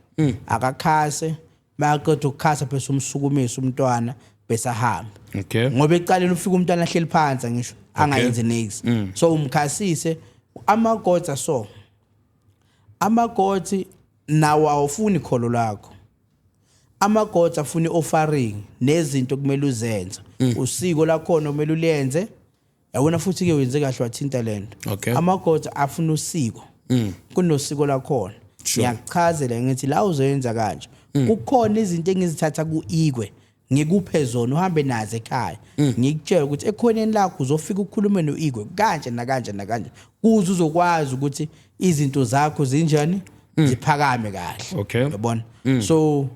Speaker 1: Akakhase, maqeda ukukhasa bese umsukumisa umntwana bese ahamba. Ngoba ekuqaleni ufika umntwana ahleli phansi, ngisho angayenzi niks. So umkhasise ama-gods, so ama-gods nawo awufuni kholo lakho. Ama-gods afuna i-offering nezinto kumele uzenze. Usiko lakhona kumele ulenze. Yabona, futhi ke wenze kahle wathinta lento. Ama-gods afuna usiko. Kunosiko lakhona. Ngiyakuchazela ngithi la uzoyenza kanje. Kukhona izinto engizithatha ku-Ikwe ngikuphe zona, uhambe nazo ekhaya, ngikutshela ukuthi ekhoneni lakho uzofika ukhulume no-Ikwe kanje nakanje nakanje, kuze uzokwazi ukuthi izinto zakho zinjani, ziphakame kahle. Yabona, so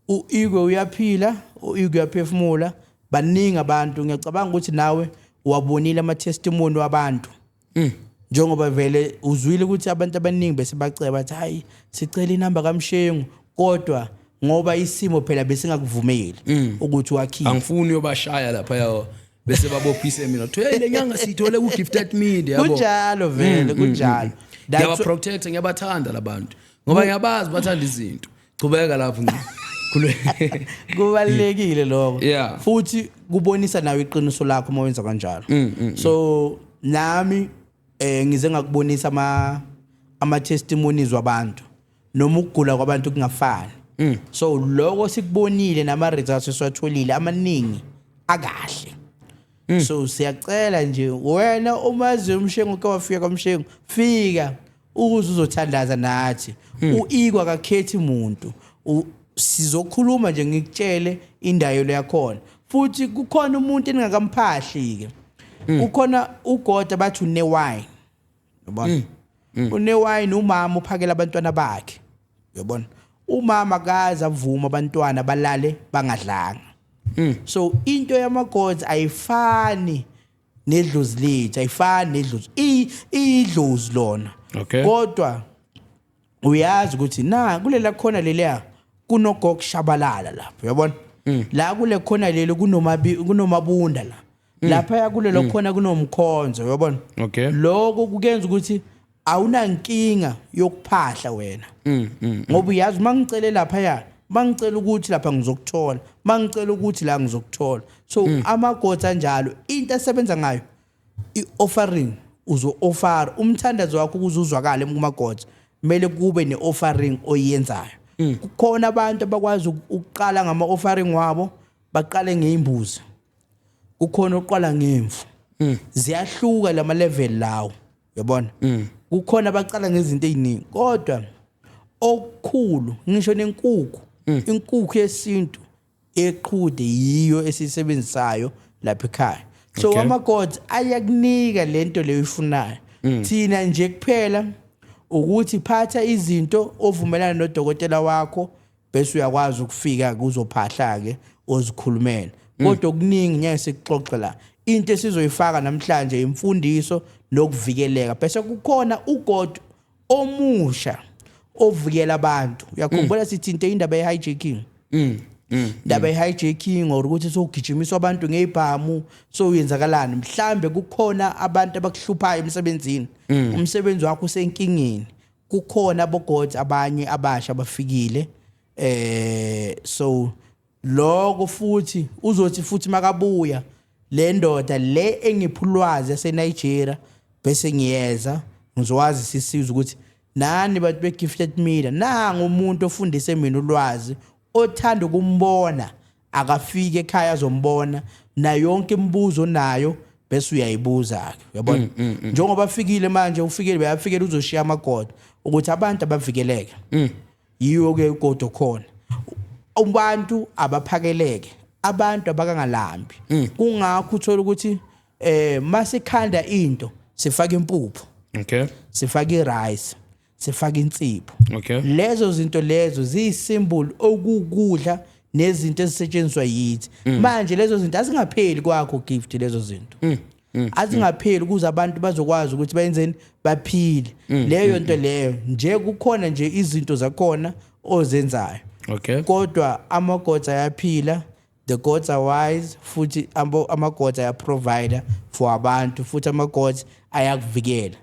Speaker 1: u-Ikwe uyaphila, u-Ikwe uyaphefumula. Baningi abantu, ngiyacabanga ukuthi nawe wabonile ama-testimony wabantu, njengoba vele uzwile ukuthi abantu abaningi bese bacela, bathi, "Hayi, sicela inamba kaMshengu," kodwa ngoba isimo phela besingakuvumeli ukuthi wakhiphe.
Speaker 2: Angifuni uyobashaya lapha yawo bese babophise mina. Kuthiwa, "Hey, le nyanga siyithole ku Gifted Media," yabo.
Speaker 1: Kunjalo vele, kunjalo.
Speaker 2: Ngiyaba protect, ngiyabathanda labantu ngoba ngiyabazi bathanda izinto. Chubeka lapho nje.
Speaker 1: Kubalekile lokho. Futhi kubonisa nawe iqiniso lakho uma wenza kanjalo. So nami ngize ngakubonisa ama testimonies wabantu, noma ukugula kwabantu kungafani. So lokho sikubonile nama results esiwatholile amaningi akahle. So siyacela nje wena umazi uMshengu ke wafika kwaMshengu, fika ukuze uzothandaza nathi. UIkwa akakhethi umuntu. Sizokhuluma nje, ngikutshele indayelo yakhona. Futhi kukhona umuntu engingakamphahli ke, kukhona ugoda bathi une wine, uyabona, une wine, umama uphakela abantwana bakhe, uyabona, umama kaze avuma abantwana balale bangadlanga. So into yama-gods ayifani nedlozi lethu, ayifani nedlozi, idlozi lona. Kodwa uyazi ukuthi na kulela khona leliya kunoGok Shabalala lapho, uyabona, la kule khona leli kunomabi, kunomabunda la, lapha kulelo khona kunomkhonzo, uyabona. Lokho kukenza ukuthi awunankinga yokuphahla wena, ngoba uyazi mangicele lapha ya, mangicela ukuthi lapha ngizokuthola, mangicela ukuthi la ngizokuthola. So ama-gods anjalo, into asebenza ngayo i-offering. Uzo-offer umthandazo wakho ukuze uzwakale kuma-gods, kumele kube ne-offering oyiyenzayo. Kukhona abantu abakwazi ukuqala ngama-offering wabo, baqale ngey'mbuzi, kukhona oqala ngemvu. Ziyahluka lama level lawo, uyabona. Kukhona abaqala ngezinto eziningi, kodwa okukhulu ngisho nenkukhu, inkukhu yesintu eqhude yiyo esiyisebenzisayo lapha ekhaya. So ama-gods ayakunika lento leyo ifunayo. Thina nje kuphela ukuthi phatha izinto ovumelana nodokotela wakho, bese uyakwazi ukufika kuzophahla ke ozikhulumela. Kodwa okuningi ngeke sikuxoxe la. Into esizoyifaka namhlanje imfundiso nokuvikeleka, bese kukhona ugod omusha ovikela abantu. Uyakhumbula sithinte indaba ye-hijacking, indaba ye-hijacking or ukuthi sowugijimiswa abantu ngezibhamu, so uyenzakalani? Mhlambe kukhona abantu abakuhluphayo emsebenzini, umsebenzi wakho usenkingeni. Kukhona abo-gods abanye abasha abafikile. So lokho futhi uzothi futhi makabuya le ndoda le engipha ulwazi yaseNigeria, bese ngiyeza ngizowazi sisizwe ukuthi nani bantu be-Gifted Media, nanga umuntu ofundise mina ulwazi, othanda ukumbona akafike ekhaya azombona, nayo yonke imibuzo onayo bese uyayibuza ke, uyabona. Njengoba afikile manje, ufikile, beyafikela uzoshiya amagoda ukuthi abantu abavikeleke. Yiyo ke ugodo khona, abantu abaphakeleke, abantu abakangalambi. Kungakho uthola ukuthi Masikhanda into, sifaka impuphu, sifaka irice, sifaka insipho. Lezo zinto lezo ziyisymbol okukudla nezinto ezisetshenziswa yithi. Manje lezo zinto azingapheli kwakho, Gift, lezo zinto azingapheli ukuze abantu bazokwazi ukuthi bayenzeni, baphile. Leyo nto leyo nje, kukhona nje izinto zakhona ozenzayo, kodwa ama-gods ayaphila. The gods are wise, futhi ama-gods ayaprovide for abantu, futhi ama-gods ayakuvikela.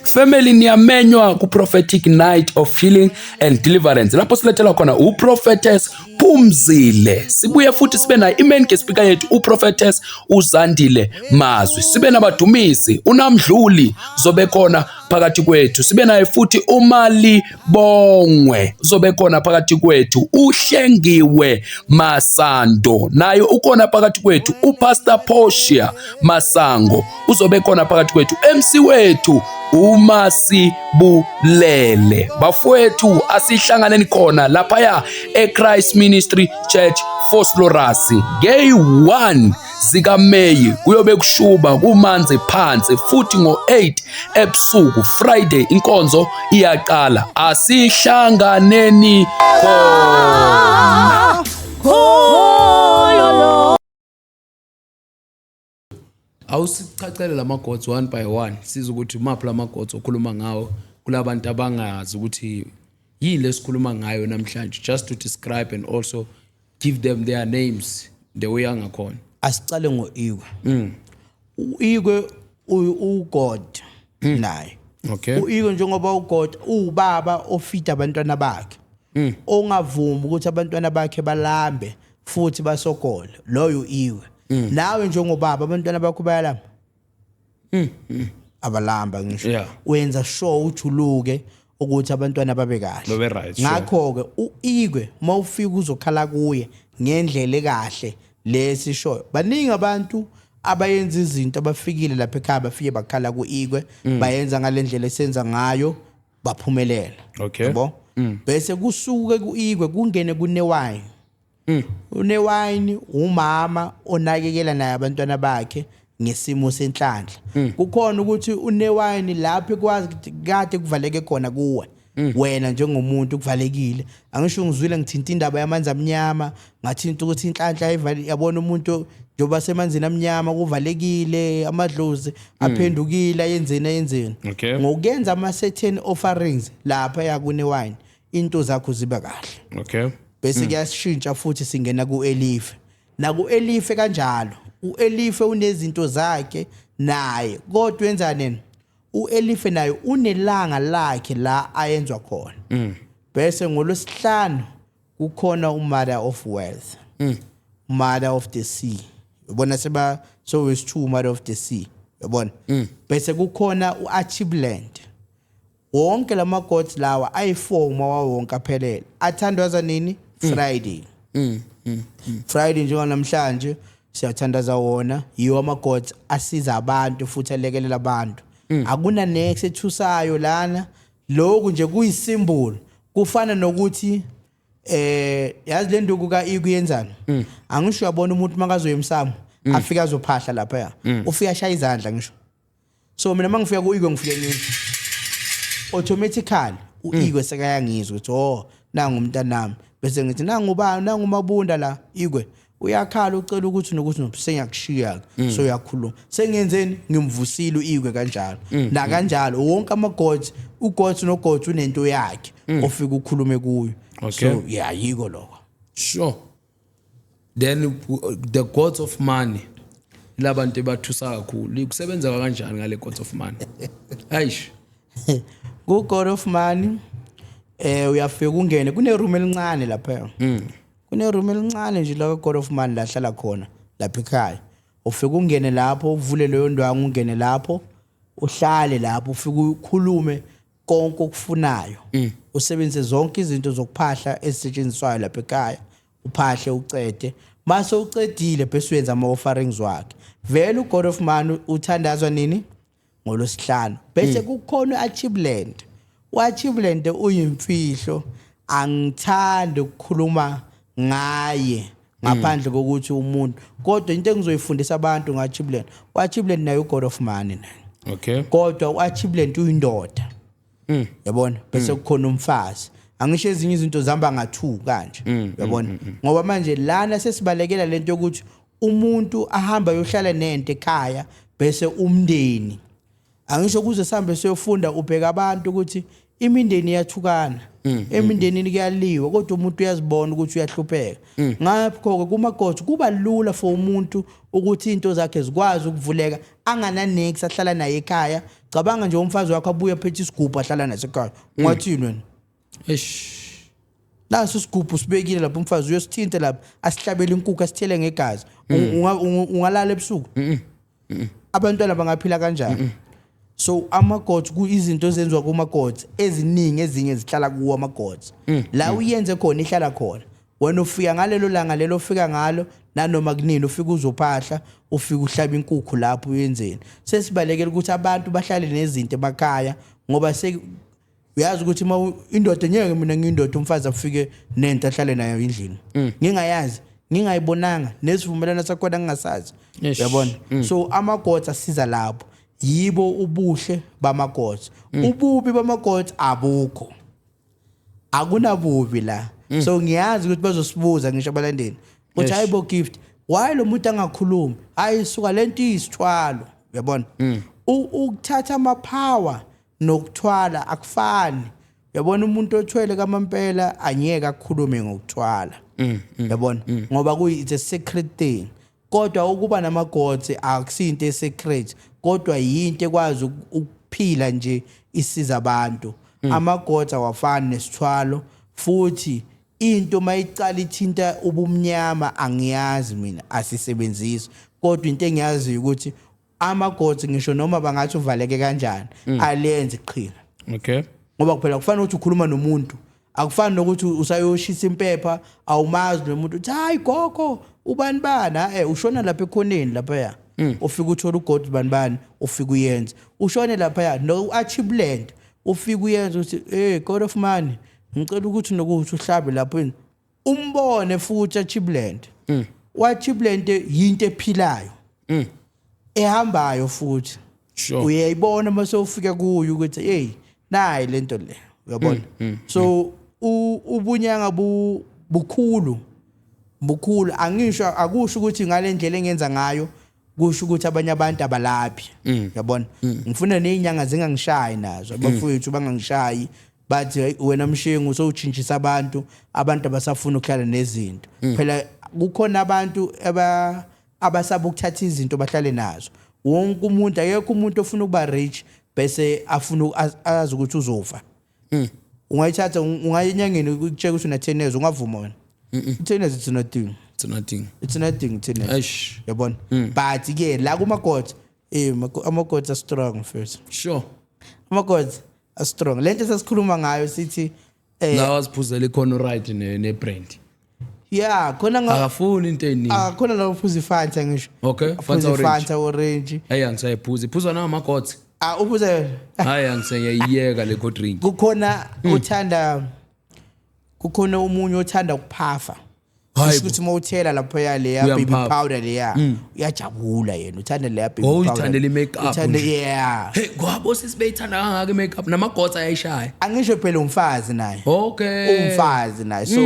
Speaker 2: Family, niyamenywa ku-prophetic night of healing and deliverance, lapho silethela khona uProphetess Phumzile. Sibuye futhi sibe nayo i-main guest speaker yethu, uProphetess uZandile Mazwi. Sibe nabadumisi, uNamdluli zobe khona phakathi kwethu. Sibe naye futhi uMali Bongwe uzobe khona phakathi kwethu. Uhlengiwe Masando naye ukhona phakathi kwethu. UPastor Portia Masango uzobe khona phakathi kwethu. MC wethu uMasibulele. Bafowethu, asihlanganeni khona laphaya eChrist Ministry Church, Vosloorus, ngeyi-1 zikaMeyi. Kuyobe kushuba, kumanzi phansi, futhi ngo-8 ebusuku Friday inkonzo iyaqala. Asihlanganeni khona. Awusichacele lama gods one by one, siza ukuthi maphi lama gods okhuluma ngawo kulabantu abangazi ukuthi yini lesikhuluma ngayo namhlanje, just to describe and also give them their names the way angakhona.
Speaker 1: Asicale ngo-Ikwe. U-Ikwe uGod naye. U-Ikwe, njengoba uGod uwubaba ofida abantwana bakhe, ongavumi ukuthi abantwana bakhe balambe futhi basokole, loyo u-Ikwe. Nawe njengobaba, abantwana bakho bayalamba? Abalamba ngisho. Wenza sure ujuluke ukuthi abantwana babe kahle.
Speaker 2: Babe right, sure.
Speaker 1: Ngakho-ke u-Ikwe, uma ufika uzokhala kuye ngendlela ekahle lesishoyo, baningi abantu abayenza izinto, abafikile lapha ekhaya, bafike bakhala ku-Ikwe, bayenza ngale ndlela esenza ngayo, baphumelela. Yabo, bese kusuke ku-Ikwe kungene kuNewine. UNewine umama onakekela naye abantwana bakhe ngesimo senhlanhla. Kukhona ukuthi uNewine lapho kwazi kade kuvaleke khona kuwe wena njengomuntu, kuvalekile. Angisho ngizwile ngithinta indaba yamanzi amnyama, ngathinta ukuthi inhlanhla ayivali, yabona, umuntu njengoba semanzini amnyama kuvalekile, amadlozi aphendukile, ayenzeni ayenzeni. Ngokuyenza ama-certain offerings lapha yakuNewine, into zakho ziba kahle. Bese kuyashintsha futhi, singena ku-Elife. Naku-Elife kanjalo, u-Elife unezinto zakhe naye, kodwa wenzani yena u-Elife? Naye unelanga lakhe la ayenzwa khona. Bese ngolwesihlanu kukhona uMother of Wealth, Mother of the Sea, ubona seba so wesi-two, Mother of the Sea, yabona. Bese kukhona u-Archibland. Wonke lama gods lawa ayi-4 wawonke aphelele athandwaza nini? Friday. Friday njenganamhlanje siyathandaza wona. Yiwo ama gods asiza abantu futhi alekelela abantu. Akuna nex ethusayo lana, lokhu nje kuyisymbol. Kufana nokuthi yazi le nduku ka ikuyenzani, angisho uyabona umuntu makazoya emsamo, afika azophahla lapha, ya, ufika ashaya izandla ngisho. So mina mangifika ku-Ikwe, ngifike ngisho automatically u-Ikwe sekayangizwa ukuthi, "Oh, nangu umntanami." Bese ngithi, "Nangu ubani? Nangu Mabunda la." Ikwe uyakhala, ucela ukuthi nokuthi no, sengiyakushiya ke. So uyakhuluma, sengiyenzeni? Ngimvusile u-Ikwe kanjalo. Nakanjalo wonke ama-gods, ugods nogods unento yakhe ofika ukhulume kuyo. So yeah, yiko lokho.
Speaker 2: Sure. Then the gods of money, labantu ebathusa kakhulu, kusebenza kanjani ngale gods of money? Ayish.
Speaker 1: Ku God of Money, uyafika ungene kune room elincane lapha. Kune room elincane nje la God of Money lahlala khona lapha ekhaya. Ufika ungene lapho, uvule leyo ndwangu, ungene lapho, uhlale lapho, ufike ukhulume konke okufunayo. Usebenzise zonke izinto zokuphahla ezisetshenziswayo lapha ekhaya. Uphahle ucede. Mase ucedile, bese uyenza ama offerings wakhe. Vele uGod of Money uthandazwa nini? Ngolwesihlanu. Bese kukhona uAchibland. UAchibland uyimfihlo, angithandi ukukhuluma ngaye. Ngaphandle kokuthi umuntu, kodwa into engizoyifundisa abantu nga-Achibland, u-Achibland naye u-god of money naye. Kodwa u-Achibland uyindoda, yabona, bese kukhona umfazi. Angisho ezinye izinto zihamba nga-two kanje, yabona, ngoba manje lana sesibalekela lento yokuthi umuntu ahamba ayohlala nento ekhaya bese umndeni, angisho kuze sihambe siyofunda, ubheka abantu ukuthi imindeni iyathukana, emindenini kuyaliwa, kodwa umuntu uyazibona ukuthi uyahlupheka. Ngakho-ke kuma-gods kuba lula for umuntu ukuthi into zakhe zikwazi ukuvuleka angana-nex ahlala naye ekhaya. Cabanga nje umfazi wakho abuye aphethe isigubhu ahlala naso ekhaya, ungathini wena?
Speaker 2: Eish.
Speaker 1: Naso isigubhu sibekile lapho, umfazi uyosithinta lapha, asihlabele inkukhu, asithele ngegazi. Ungalala ebusuku? Abantwana bangaphila kanjani? So ama-gods, izinto ezenziwa kuma-gods eziningi, ezinye zihlala kuwo ama-gods. La uyenze khona ihlala khona. Wena ufika ngalelo langa lelo ufika ngalo, nanoma kunini ufika uzophahla, ufika uhlaba inkukhu lapho uyenzeni. Sesibalekela ukuthi abantu bahlale nezinto emakhaya, ngoba se uyazi ukuthi uma indoda, ngeke mina ngiyindoda, umfazi afike nento ahlale nayo endlini ngingayazi, ngingayibonanga, nesivumelwano sakhona ngingasazi. Uyabona? So ama-gods asiza lapho. Yibo ubuhle bama-gods. Ububi bama-gods abukho, akunabubi la. So ngiyazi ukuthi bazosibuza ngisho abalandeli uthi, "Hayibo Gift, why lo muntu angakhulumi?" Hayi suka, lento iyisithwalo, uyabona. Ukuthatha ama-power nokuthwala akufani, uyabona. Umuntu othwele kamampela angeke akhulume ngokuthwala, uyabona, ngoba kuyi it's a secret thing. Kodwa ukuba nama-gods akusinto e-secret, kodwa yinto ekwazi ukuphila nje isiza abantu. Ama-gods awafani nesithwalo, futhi into mayicala ithinta ubumnyama angiyazi mina, asisebenzisi. Kodwa into engiyaziyo ukuthi ama-gods, ngisho noma bangathi uvaleke kanjani, aliyenze iqhinga. Ngoba phela kufanele ukuthi ukhuluma nomuntu, akufani nokuthi usayoshisa impepha, awumazi nomuntu, uthi, "Hayi gogo, ubani bani?" Ushona lapha ekhoneni laphaya, ufika uthola ugodi bani bani, ufika uyenze, ushone laphaya no Achibland, ufika uyenze, uthi, "Hey God of money, ngicela ukuthi nokuthi uhlabe lapho." Umbone futhi Achibland, Achibland yinto ephilayo ehambayo futhi. Uyayibona mase ufika kuyo ukuthi hey, nayi lento le, uyabona. So ubunyanga bukhulu, bukhulu. Angisho, akusho ukuthi ngale ndlela engenza ngayo kusho ukuthi abanye abantu abalaphi, uyabona. Ngifuna nezinyanga zingangishayi nazo, abafowethu bangangishayi bathi, "Hey, wena Mshengu sowutshintshisa abantu, abantu abasafuna ukuhlala nezinto." Phela kukhona abantu abasaba ukuthatha izinto bahlale nazo. Wonke umuntu, akekho umuntu ofuna ukuba rich bese afuna azi ukuthi uzofa. Ungayithatha, ungaya enyangeni ukutshela ukuthi una 10 years, ungavuma wena? 10 years, it's nothing.
Speaker 2: It's nothing.
Speaker 1: It's nothing, 10 years.
Speaker 2: Eish.
Speaker 1: Yabona, but ke la kuma gods, ama gods are strong first. Ama gods are strong. Lento sasikhuluma ngayo sithi
Speaker 2: La wasiphuzela ikhona right ne brand.
Speaker 1: Yeah, khona nga
Speaker 2: Akafuni into eziningi.
Speaker 1: Ah, khona la uphuza iFanta ngisho.
Speaker 2: Okay,
Speaker 1: Uphuza
Speaker 2: Fanta orange.
Speaker 1: iFanta orange.
Speaker 2: Hey, angisayiphuzi, iphuzwa nama-gods.
Speaker 1: Ah, uphuza yona.
Speaker 2: Hayi, angisayiyeka le cold drink.
Speaker 1: Kukhona uthanda, kukhona omunye othanda ukuphafa.
Speaker 2: Hayi
Speaker 1: Kusho
Speaker 2: bo.
Speaker 1: ukuthi uma uthela lapho ya leya baby
Speaker 2: Uyamphafa.
Speaker 1: powder leya, uyajabula yena, uthanda leya baby
Speaker 2: Oh,
Speaker 1: powder.
Speaker 2: uyithandela i-makeup
Speaker 1: Uthanda
Speaker 2: nje.
Speaker 1: Yeah.
Speaker 2: Hey, kwabo sisi beyithanda kangaka i-makeup, nama-gods ayayishaya.
Speaker 1: Angisho phela umfazi naye. Umfazi naye, so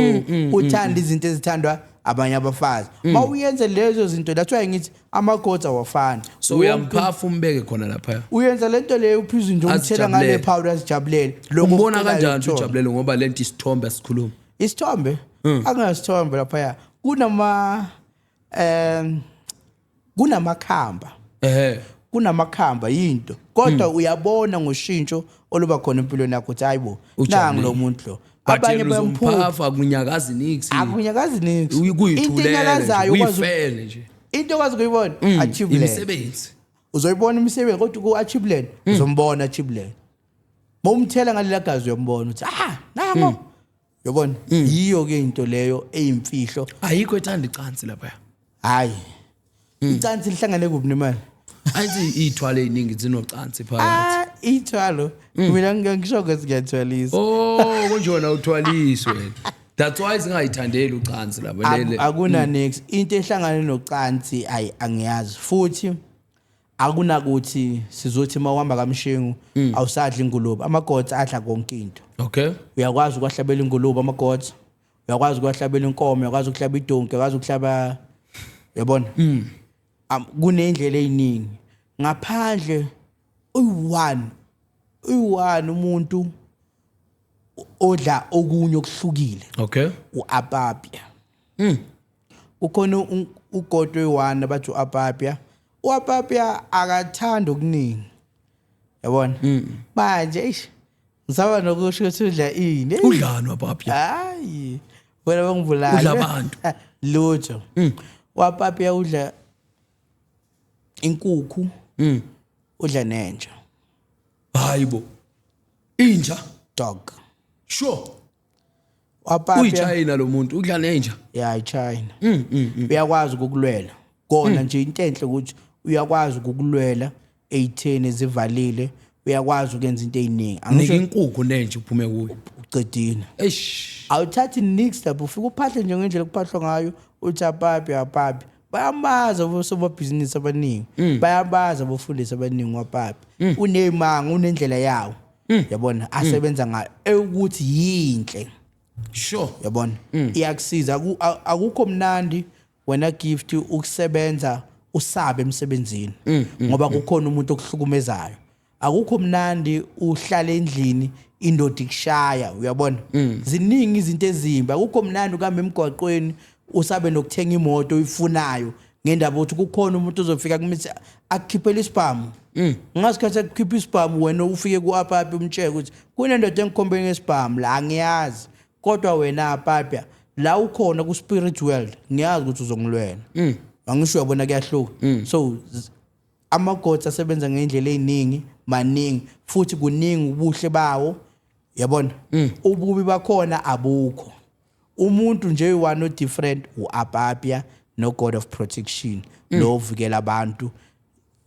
Speaker 1: uthanda izinto ezithandwa abanye abafazi. Mawuyenze lezo zinto, that's why ngithi ama-gods awafani.
Speaker 2: So uyamphafa, umbeke khona lapha.
Speaker 1: Uyenza lento leyo, uphiza nje, umthela ngale
Speaker 2: Azijabulele.
Speaker 1: powder, azijabulele. Lokho
Speaker 2: Umbona
Speaker 1: okucelayo
Speaker 2: kanjani
Speaker 1: ukuthola.
Speaker 2: ujabulele? Ngoba lento isithombe asikhuluma.
Speaker 1: Isithombe, angasithombe laphaya, kunamakhamba. Kunamakhamba yinto, kodwa uyabona ngoshintsho oluba khona empilweni yakho ukuthi hayibo,
Speaker 2: Ujabulile.
Speaker 1: nangu lo muntu lo.
Speaker 2: But
Speaker 1: Abanye
Speaker 2: yena
Speaker 1: bayamphupha.
Speaker 2: uzomphafa, kunyakazi nix.
Speaker 1: Akunyakazi nix. Into
Speaker 2: Kuyithulele.
Speaker 1: enyakazayo ukwazi
Speaker 2: Kuyifele nje.
Speaker 1: Into okwazi ukuyibona, achievement.
Speaker 2: Imisebenzi.
Speaker 1: Uzoyibona imisebenzi, kodwa ku-achievement uzombona achievement mawumthela ngalela gazi, uyombona ukuthi ah, nango, yabona. Yiyo ke into leyo eyimfihlo.
Speaker 2: Ayikho ethanda icansi lapha.
Speaker 1: Hayi, icansi lihlangane kuphi nemali?
Speaker 2: Ayithi iy'thwalo ey'ningi zinocansi phakathi.
Speaker 1: Ah, ithwalo, mina ngisho ukuthi ngiyathwalisa.
Speaker 2: Oh, konje wena uthwaliswe wena. That's why singayithandeli ucansi laba lele.
Speaker 1: Akuna next into ehlangane nocansi, ayi, angiyazi. Futhi akunakuthi sizothi mawuhamba kaMshengu awusadli ingulube. Amagods adla konke into. Uyakwazi ukwahlabela ingulube amagods, uyakwazi ukwahlabela inkomo, uyakwazi ukuhlaba idonki, uyakwazi ukuhlaba, uyabona? Kunendlela eziningi ngaphandle uyi-one umuntu odla okunye okuhlukile, uApapia. Kukhona ugod oyi-one abathi uApapia. UApapia akathanda okuningi, yabona? Manje eish, ngisaba nokusho ukuthi udla ini. Eish.
Speaker 2: Udlani wapapia?
Speaker 1: Hayi, wena bangibulala.
Speaker 2: Udla abantu.
Speaker 1: Lutho. Wapapia udla inkukhu, udla nenja.
Speaker 2: Hayibo, inja?
Speaker 1: Dog. Wapapia.
Speaker 2: Uyichina lo muntu, udla nenja.
Speaker 1: Ya, iChina. Uyakwazi ukukulwela kona nje. Into enhle ukuthi uyakwazi ukukulwela ey'theni ezivalile, uyakwazi ukwenza into ey'ningi.
Speaker 2: Nika
Speaker 1: Angisho
Speaker 2: inkukhu nenja, uphume kuyo.
Speaker 1: Ucedile.
Speaker 2: Eish.
Speaker 1: Awuthathi nix lapho, ufike uphahle nje ngendlela okuphahlwa ngayo, uthi apapi apapi. Bayamazi abosomabhizinisi abaningi, bayabazi abofundisi abaningi. Wapapi uney'manga, unendlela yawo, yabona, asebenza ngayo ewukuthi yinhle. Yabona, iyakusiza. Akukho mnandi wena Gift ukusebenza usabe emsebenzini ngoba kukhona umuntu okuhlukumezayo. Akukho mnandi uhlala endlini indoda ikushaya, uyabona? Ziningi izinto ezimbi. Akukho mnandi ukuhamba emgwaqweni usabe nokuthenga imoto oyifunayo ngendaba ukuthi kukhona umuntu ozofika kumithi akukhiphele isibhamu. Ngasikhathi akukhipha isibhamu, wena ufike ku-apapi umtshele ukuthi kunendoda engikhombeni ngesibhamu la, angiyazi, kodwa wena apapya la ukhona ku-spirit world, ngiyazi ukuthi uzongilwela. Angisho, uyabona, kuyahluka. So amagods asebenza ngendlela ey'ningi, maningi futhi, kuningi ubuhle bawo, yabona? Ububi bakhona abukho. Umuntu nje one o-different u-Apapia no-God of protection lo ovikela abantu.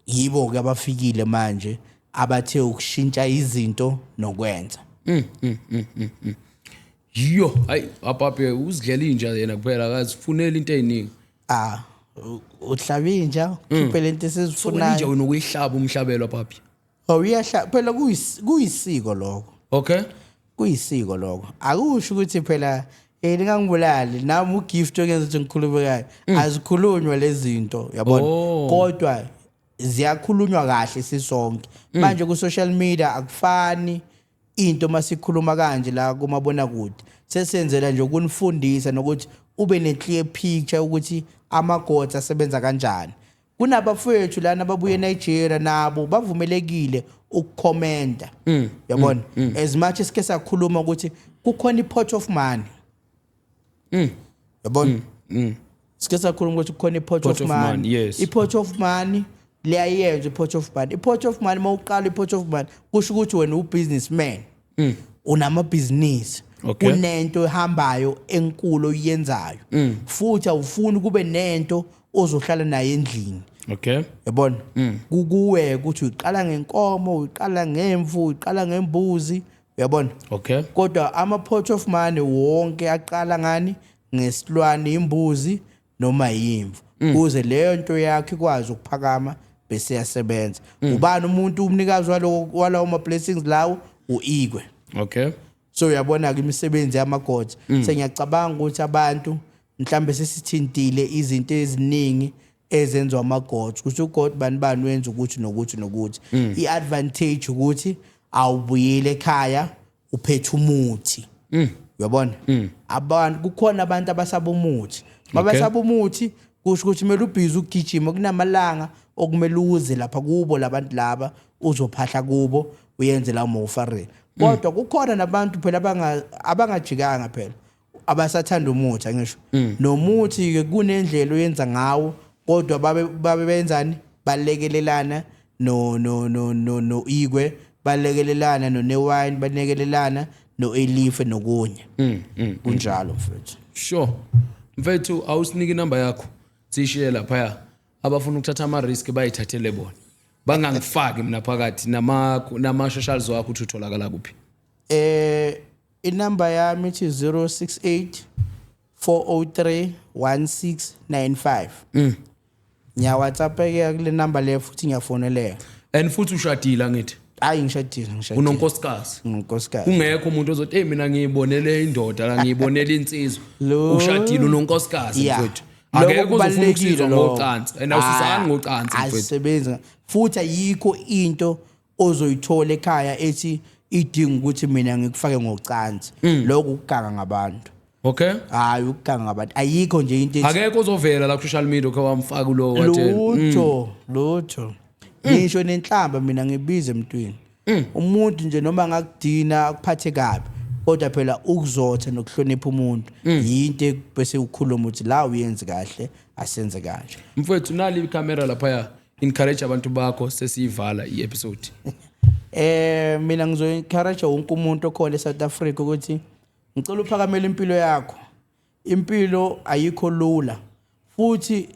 Speaker 1: Yibo-ke abafikile manje abathe ukushintsha izinto nokwenza.
Speaker 2: Yo, hayi, apape uzidlela inja yena kuphela, akazifuneli into ey'ningi.
Speaker 1: Ah, uhlaba inja, ukhiphe lento
Speaker 2: So wena inja
Speaker 1: esizifunayo.
Speaker 2: Wena ukuyihlaba umhlabelo, apapi?
Speaker 1: Awuyahla phela, kuyisiko lokho. Kuyisiko lokho. Akusho ukuthi phela ningangibulali nami. UGift ongenza ukuthi ngikhulume kayo, azikhulunywa lezi zinto, uyabona?
Speaker 2: Oh.
Speaker 1: Kodwa ziyakhulunywa kahle sisonke manje ku social media. Akufani into masikhuluma kanje la kumabona kude, sesenzela nje ukunifundisa nokuthi ube ne clear picture ukuthi amagods asebenza kanjani. Kunabafowethu lana ababuye eNigeria, nabo bavumelekile ukukhomenta, yabona? As much as ke sakhuluma ukuthi kukhona i-pot of money, yabona? Sike sakhuluma ukuthi kukhona i-pot
Speaker 2: Pot
Speaker 1: of
Speaker 2: of
Speaker 1: money.
Speaker 2: Money, yes.
Speaker 1: I-pot of money liyayenza i-pot of money. I-pot of money, mawuqala i-pot of money, kusho ukuthi wena u-businessman, unamabhizinisi, kunento ehambayo enkulu oyenzayo, futhi awufuni kube nento ozohlala nayo endlini. Yabona, kukuwe ukuthi uyiqala ngenkomo, uyiqala ngemvu, uyiqala ngembuzi, uyabona? Kodwa ama pot of money wonke aqala ngani? Ngesilwane, imbuzi noma yimvu, kuze leyo nto yakho ikwazi ukuphakama bese yasebenza. Ubani umuntu umnikazi walawo ma blessings lawo? Uikwe. So uyabona ke imisebenzi yamagods. Sengiyacabanga ukuthi abantu mhlambe sesithintile izinto eziningi ezenziwa amagods, ukuthi ugod bani bani wenza ukuthi nokuthi nokuthi. I-advantage ukuthi awubuyile ekhaya uphethe umuthi, uyabona? Abantu, kukhona abantu abasaba umuthi. Mabasaba umuthi, kusho ukuthi kumele ubhizi ugijima, kunamalanga okumele uze lapha kubo labantu laba, uzophahla kubo, uyenze lawo ma-offering. Kodwa kukhona nabantu phela abangajikanga phela, abasathanda umuthi. Angisho nomuthi ke kunendlela oyenza ngawo, kodwa babe benzani? Balekelelana no Igwe, balekelelana no Newine, balekelelana no Elife nokunye. Kunjalo, mfethu.
Speaker 2: Sure, mfethu, awusinike inamba yakho, sishiye laphaya. Abafuna ukuthatha ama-risk bayithathele bona, bangangifaki mina phakathi. Nama-socials wakho, uthi utholakala kuphi?
Speaker 1: Eh. Inamba yami ithi 068 403 1695. Ngiya WhatsApp ke kule number le futhi ngiyafoneleka.
Speaker 2: And futhi ushadile angithi?
Speaker 1: Hayi, ngishadile, ngishadile.
Speaker 2: Unonkosikazi?
Speaker 1: Unonkosikazi.
Speaker 2: Kungekho umuntu ozothi, hey, mina ngiyibonele indoda la, ngiyibonele insizwa. Ushadile, unonkosikazi, mfowethu.
Speaker 1: Lokho
Speaker 2: Akekho ozofuna
Speaker 1: kubalulekile
Speaker 2: ukusizwa
Speaker 1: lokho.
Speaker 2: ngocansi and awusizani ngocansi, mfowethu.
Speaker 1: Azisebenzi futhi, ayikho into ozoyithola ekhaya ethi idinga ukuthi mina ngikufake ngocansi. Lokho ukuganga ngabantu. Hayi, ukuganga ngabantu, ayikho nje into ethi
Speaker 2: Akekho ozovela la ku social media okhe wamfaka kulo wathena.
Speaker 1: Lutho, lutho, ngisho nenhlamba mina ngibize emntwini. Umuntu nje noma ngakudina, akuphathe kabi, kodwa phela ukuzotha nokuhlonipha umuntu yinto bese ukhuluma ukuthi la uyenzi kahle, asenze kanje.
Speaker 2: Mfowethu, nali ikhamera lapha, encourage abantu bakho, sesiyivala i-episode.
Speaker 1: Mina ngizo encourage wonke umuntu okhona eSouth Africa ukuthi ngicela uphakamele impilo yakho. Impilo ayikho lula futhi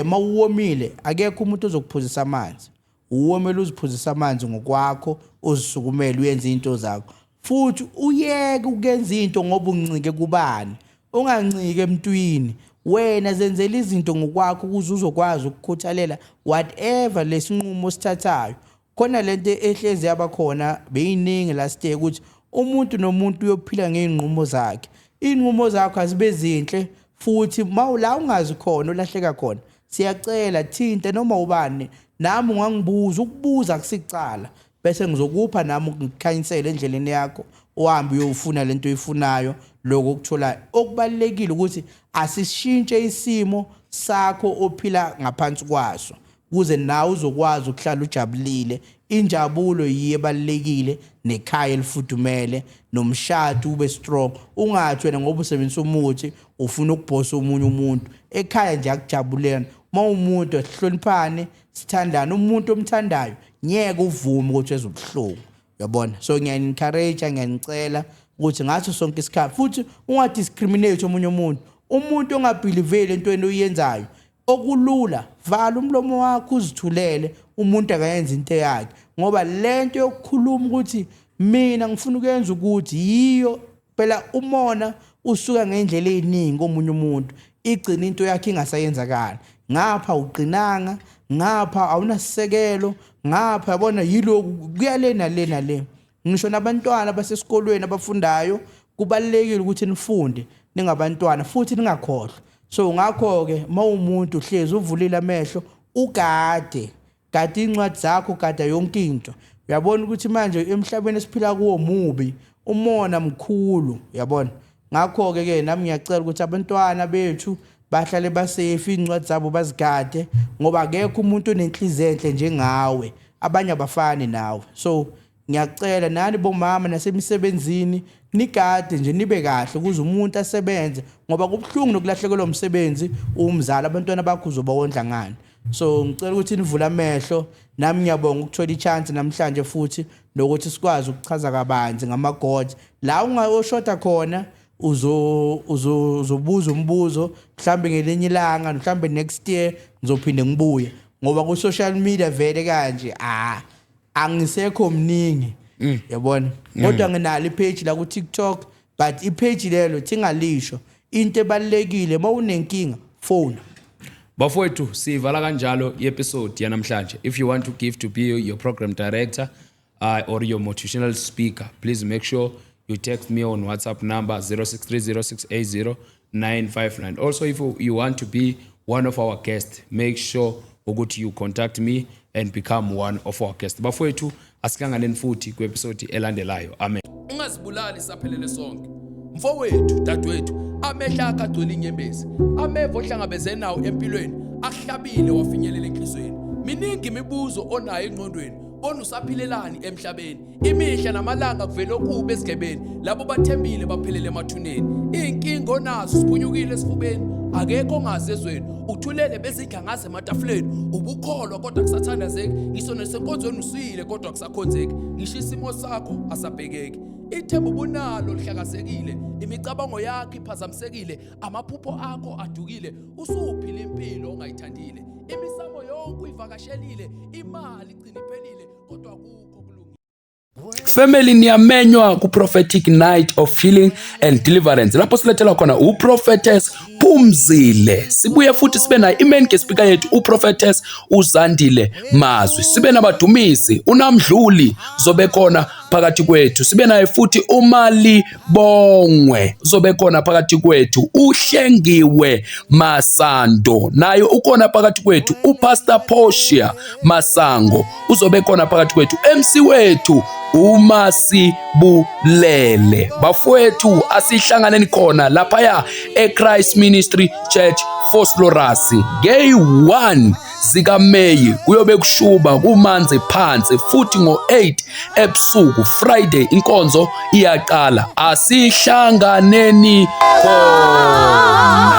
Speaker 1: mawuwomile akekho umuntu ozokuphuzisa amanzi. Uwomele uziphuzisa amanzi ngokwakho, uzisukumele, uyenze into zakho, futhi uyeke ukuyenza into ngoba uncike kubani. Ungancike emntwini, wena zenzela izinto ngokwakho ukuze uzokwazi ukukhuthalela whatever lesinqumo osithathayo. Khona lento ehlezi yabakhona beyiningi last year ukuthi umuntu nomuntu uyophila ngey'nqumo zakhe. Iy'nqumo zakho azibe zinhle, futhi la ungazi khona, ulahleka khona, siyacela thinta noma ubani. Nami ungangibuza, ukubuza akusicala, bese ngizokupha nami ngikukhanyisele endleleni yakho, uhambe uyofuna lento oyifunayo, lokho okutholayo. Okubalulekile ukuthi asishintshe isimo sakho ophila ngaphansi kwaso, ukuze nawe uzokwazi ukuhlala ujabulile. Injabulo yiyo ebalulekile, nekhaya elifudumele, nomshado ube strong. Ungathi wena ngoba usebenzisa umuthi ufuna ukubhosa omunye umuntu ekhaya nje, akujabulena. Uma umuntu, asihloniphane, sithandane. Umuntu omthandayo ngeke uvume ukuthi ezwe ubuhlungu, uyabona? So ngiyani-encourage, ngiyanicela ukuthi ngaso sonke isikhathi futhi ungadiscriminate omunye umuntu. Umuntu ongabelieveli entweni oyenzayo, okulula vala umlomo wakho, uzithulele, umuntu akayenza into yakhe, ngoba lento yokukhuluma ukuthi mina ngifuna ukuyenza ukuthi yiyo phela umona usuka ngendlela eziningi komunye umuntu, igcina into yakhe ingasayenzakala. Ngapha uqinanga, ngapha awunasisekelo, ngapha yabona yiloku kuya le nale nale. Ngisho nabantwana basesikolweni abafundayo, kubalulekile ukuthi nifunde ningabantwana futhi ningakhohlwa. So ngakho-ke uma umuntu uhlezi uvulile amehlo, ugade gada iy'ncwadi zakho, gada yonke into. Uyabona ukuthi manje emhlabeni esiphila kuwo mubi, umona mkhulu, uyabona? Ngakho-ke ke nami ngiyacela ukuthi abantwana bethu bahlale basafe, iy'ncwadi zabo bazigade, ngoba akekho umuntu onenhliziyo enhle njengawe, abanye abafani nawe. So ngiyacela nani bomama nasemisebenzini, nigade nje, nibe kahle ukuze umuntu asebenze, ngoba kubuhlungu nokulahlekelwa umsebenzi umzali, abantwana bakho uzobawondla ngani? So ngicela ukuthi nivule amehlo. Nami ngiyabonga ukuthola i-chance namhlanje futhi nokuthi sikwazi ukuchaza kabanzi ngama-gods. La ungayoshoda khona, uzobuza umbuzo mhlambe ngelinye ilanga, mhlambe next year ngizophinde ngibuye, ngoba ku-social media vele kanje angisekho mningi, yabona? Kodwa nginalo ipage la ku-TikTok, but ipage lelo thingalisho. Into ebalulekile, uma unenkinga, phone.
Speaker 2: Bafowethu, sivala kanjalo i-episode yanamhlanje. If you want to give to be your program director or your motivational speaker, please make sure you text me on WhatsApp number 0630680959. Also, if you want to be one of our guests, make sure ukuthi you contact me and become one of our guests. Bafowethu, asihlanganeni futhi kwi-episode elandelayo. Amen. Ungazibulali, saphelele sonke. Mfowethu, dadewethu, amehlo akho agcwele inyembezi, ameva ohlangabeze nawo empilweni akuhlabile wafinyelela enhliziyweni. Miningi imibuzo onayo engqondweni, bona usaphilelani emhlabeni? Imihla namalanga kuvele okubi esigebeni, labo bathembile baphelele emathuneni. Iy'nkinga onazo siphunyukile esifubeni, akekho ongazi ezweni, uthulele bezidla ngaze ematafuleni. Ubukholwa kodwa kusathandazeki, ngisho nasenkonzweni usuyile kodwa kusakhonzeki, ngisho isimo sakho asabhekeki. Ithemba ubunalo lihlakazekile, imicabango yakho iphazamisekile, amaphupho akho adukile, usuphila impilo ongayithandile, imisamo yonke uyivakashelile, imali igcina iphelile, kodwa akukho kulungile. Family, niyamenywa ku Prophetic Night of Healing and Deliverance lapho silethela khona uProphetess Phumzile. Sibuye futhi sibe naye imain guest speaker yethu uProphetess uZandile Mazwi, sibe nabadumisi uNamdluli zobe khona phakathi kwethu, sibe naye futhi uMali Bongwe uzobe khona phakathi kwethu, uHlengiwe Masando naye ukhona phakathi kwethu, uPastor Portia Masango uzobe khona phakathi kwethu, MC wethu uMasibulele. Bafowethu, asihlanganeni khona laphaya eChrist Ministry Church Vosloorus ngeyi-1 zikaMeyi. Kuyobe kushuba, kumanzi phansi futhi ngo-8 ebusuku Friday inkonzo iyaqala. Asihlanganeni khona.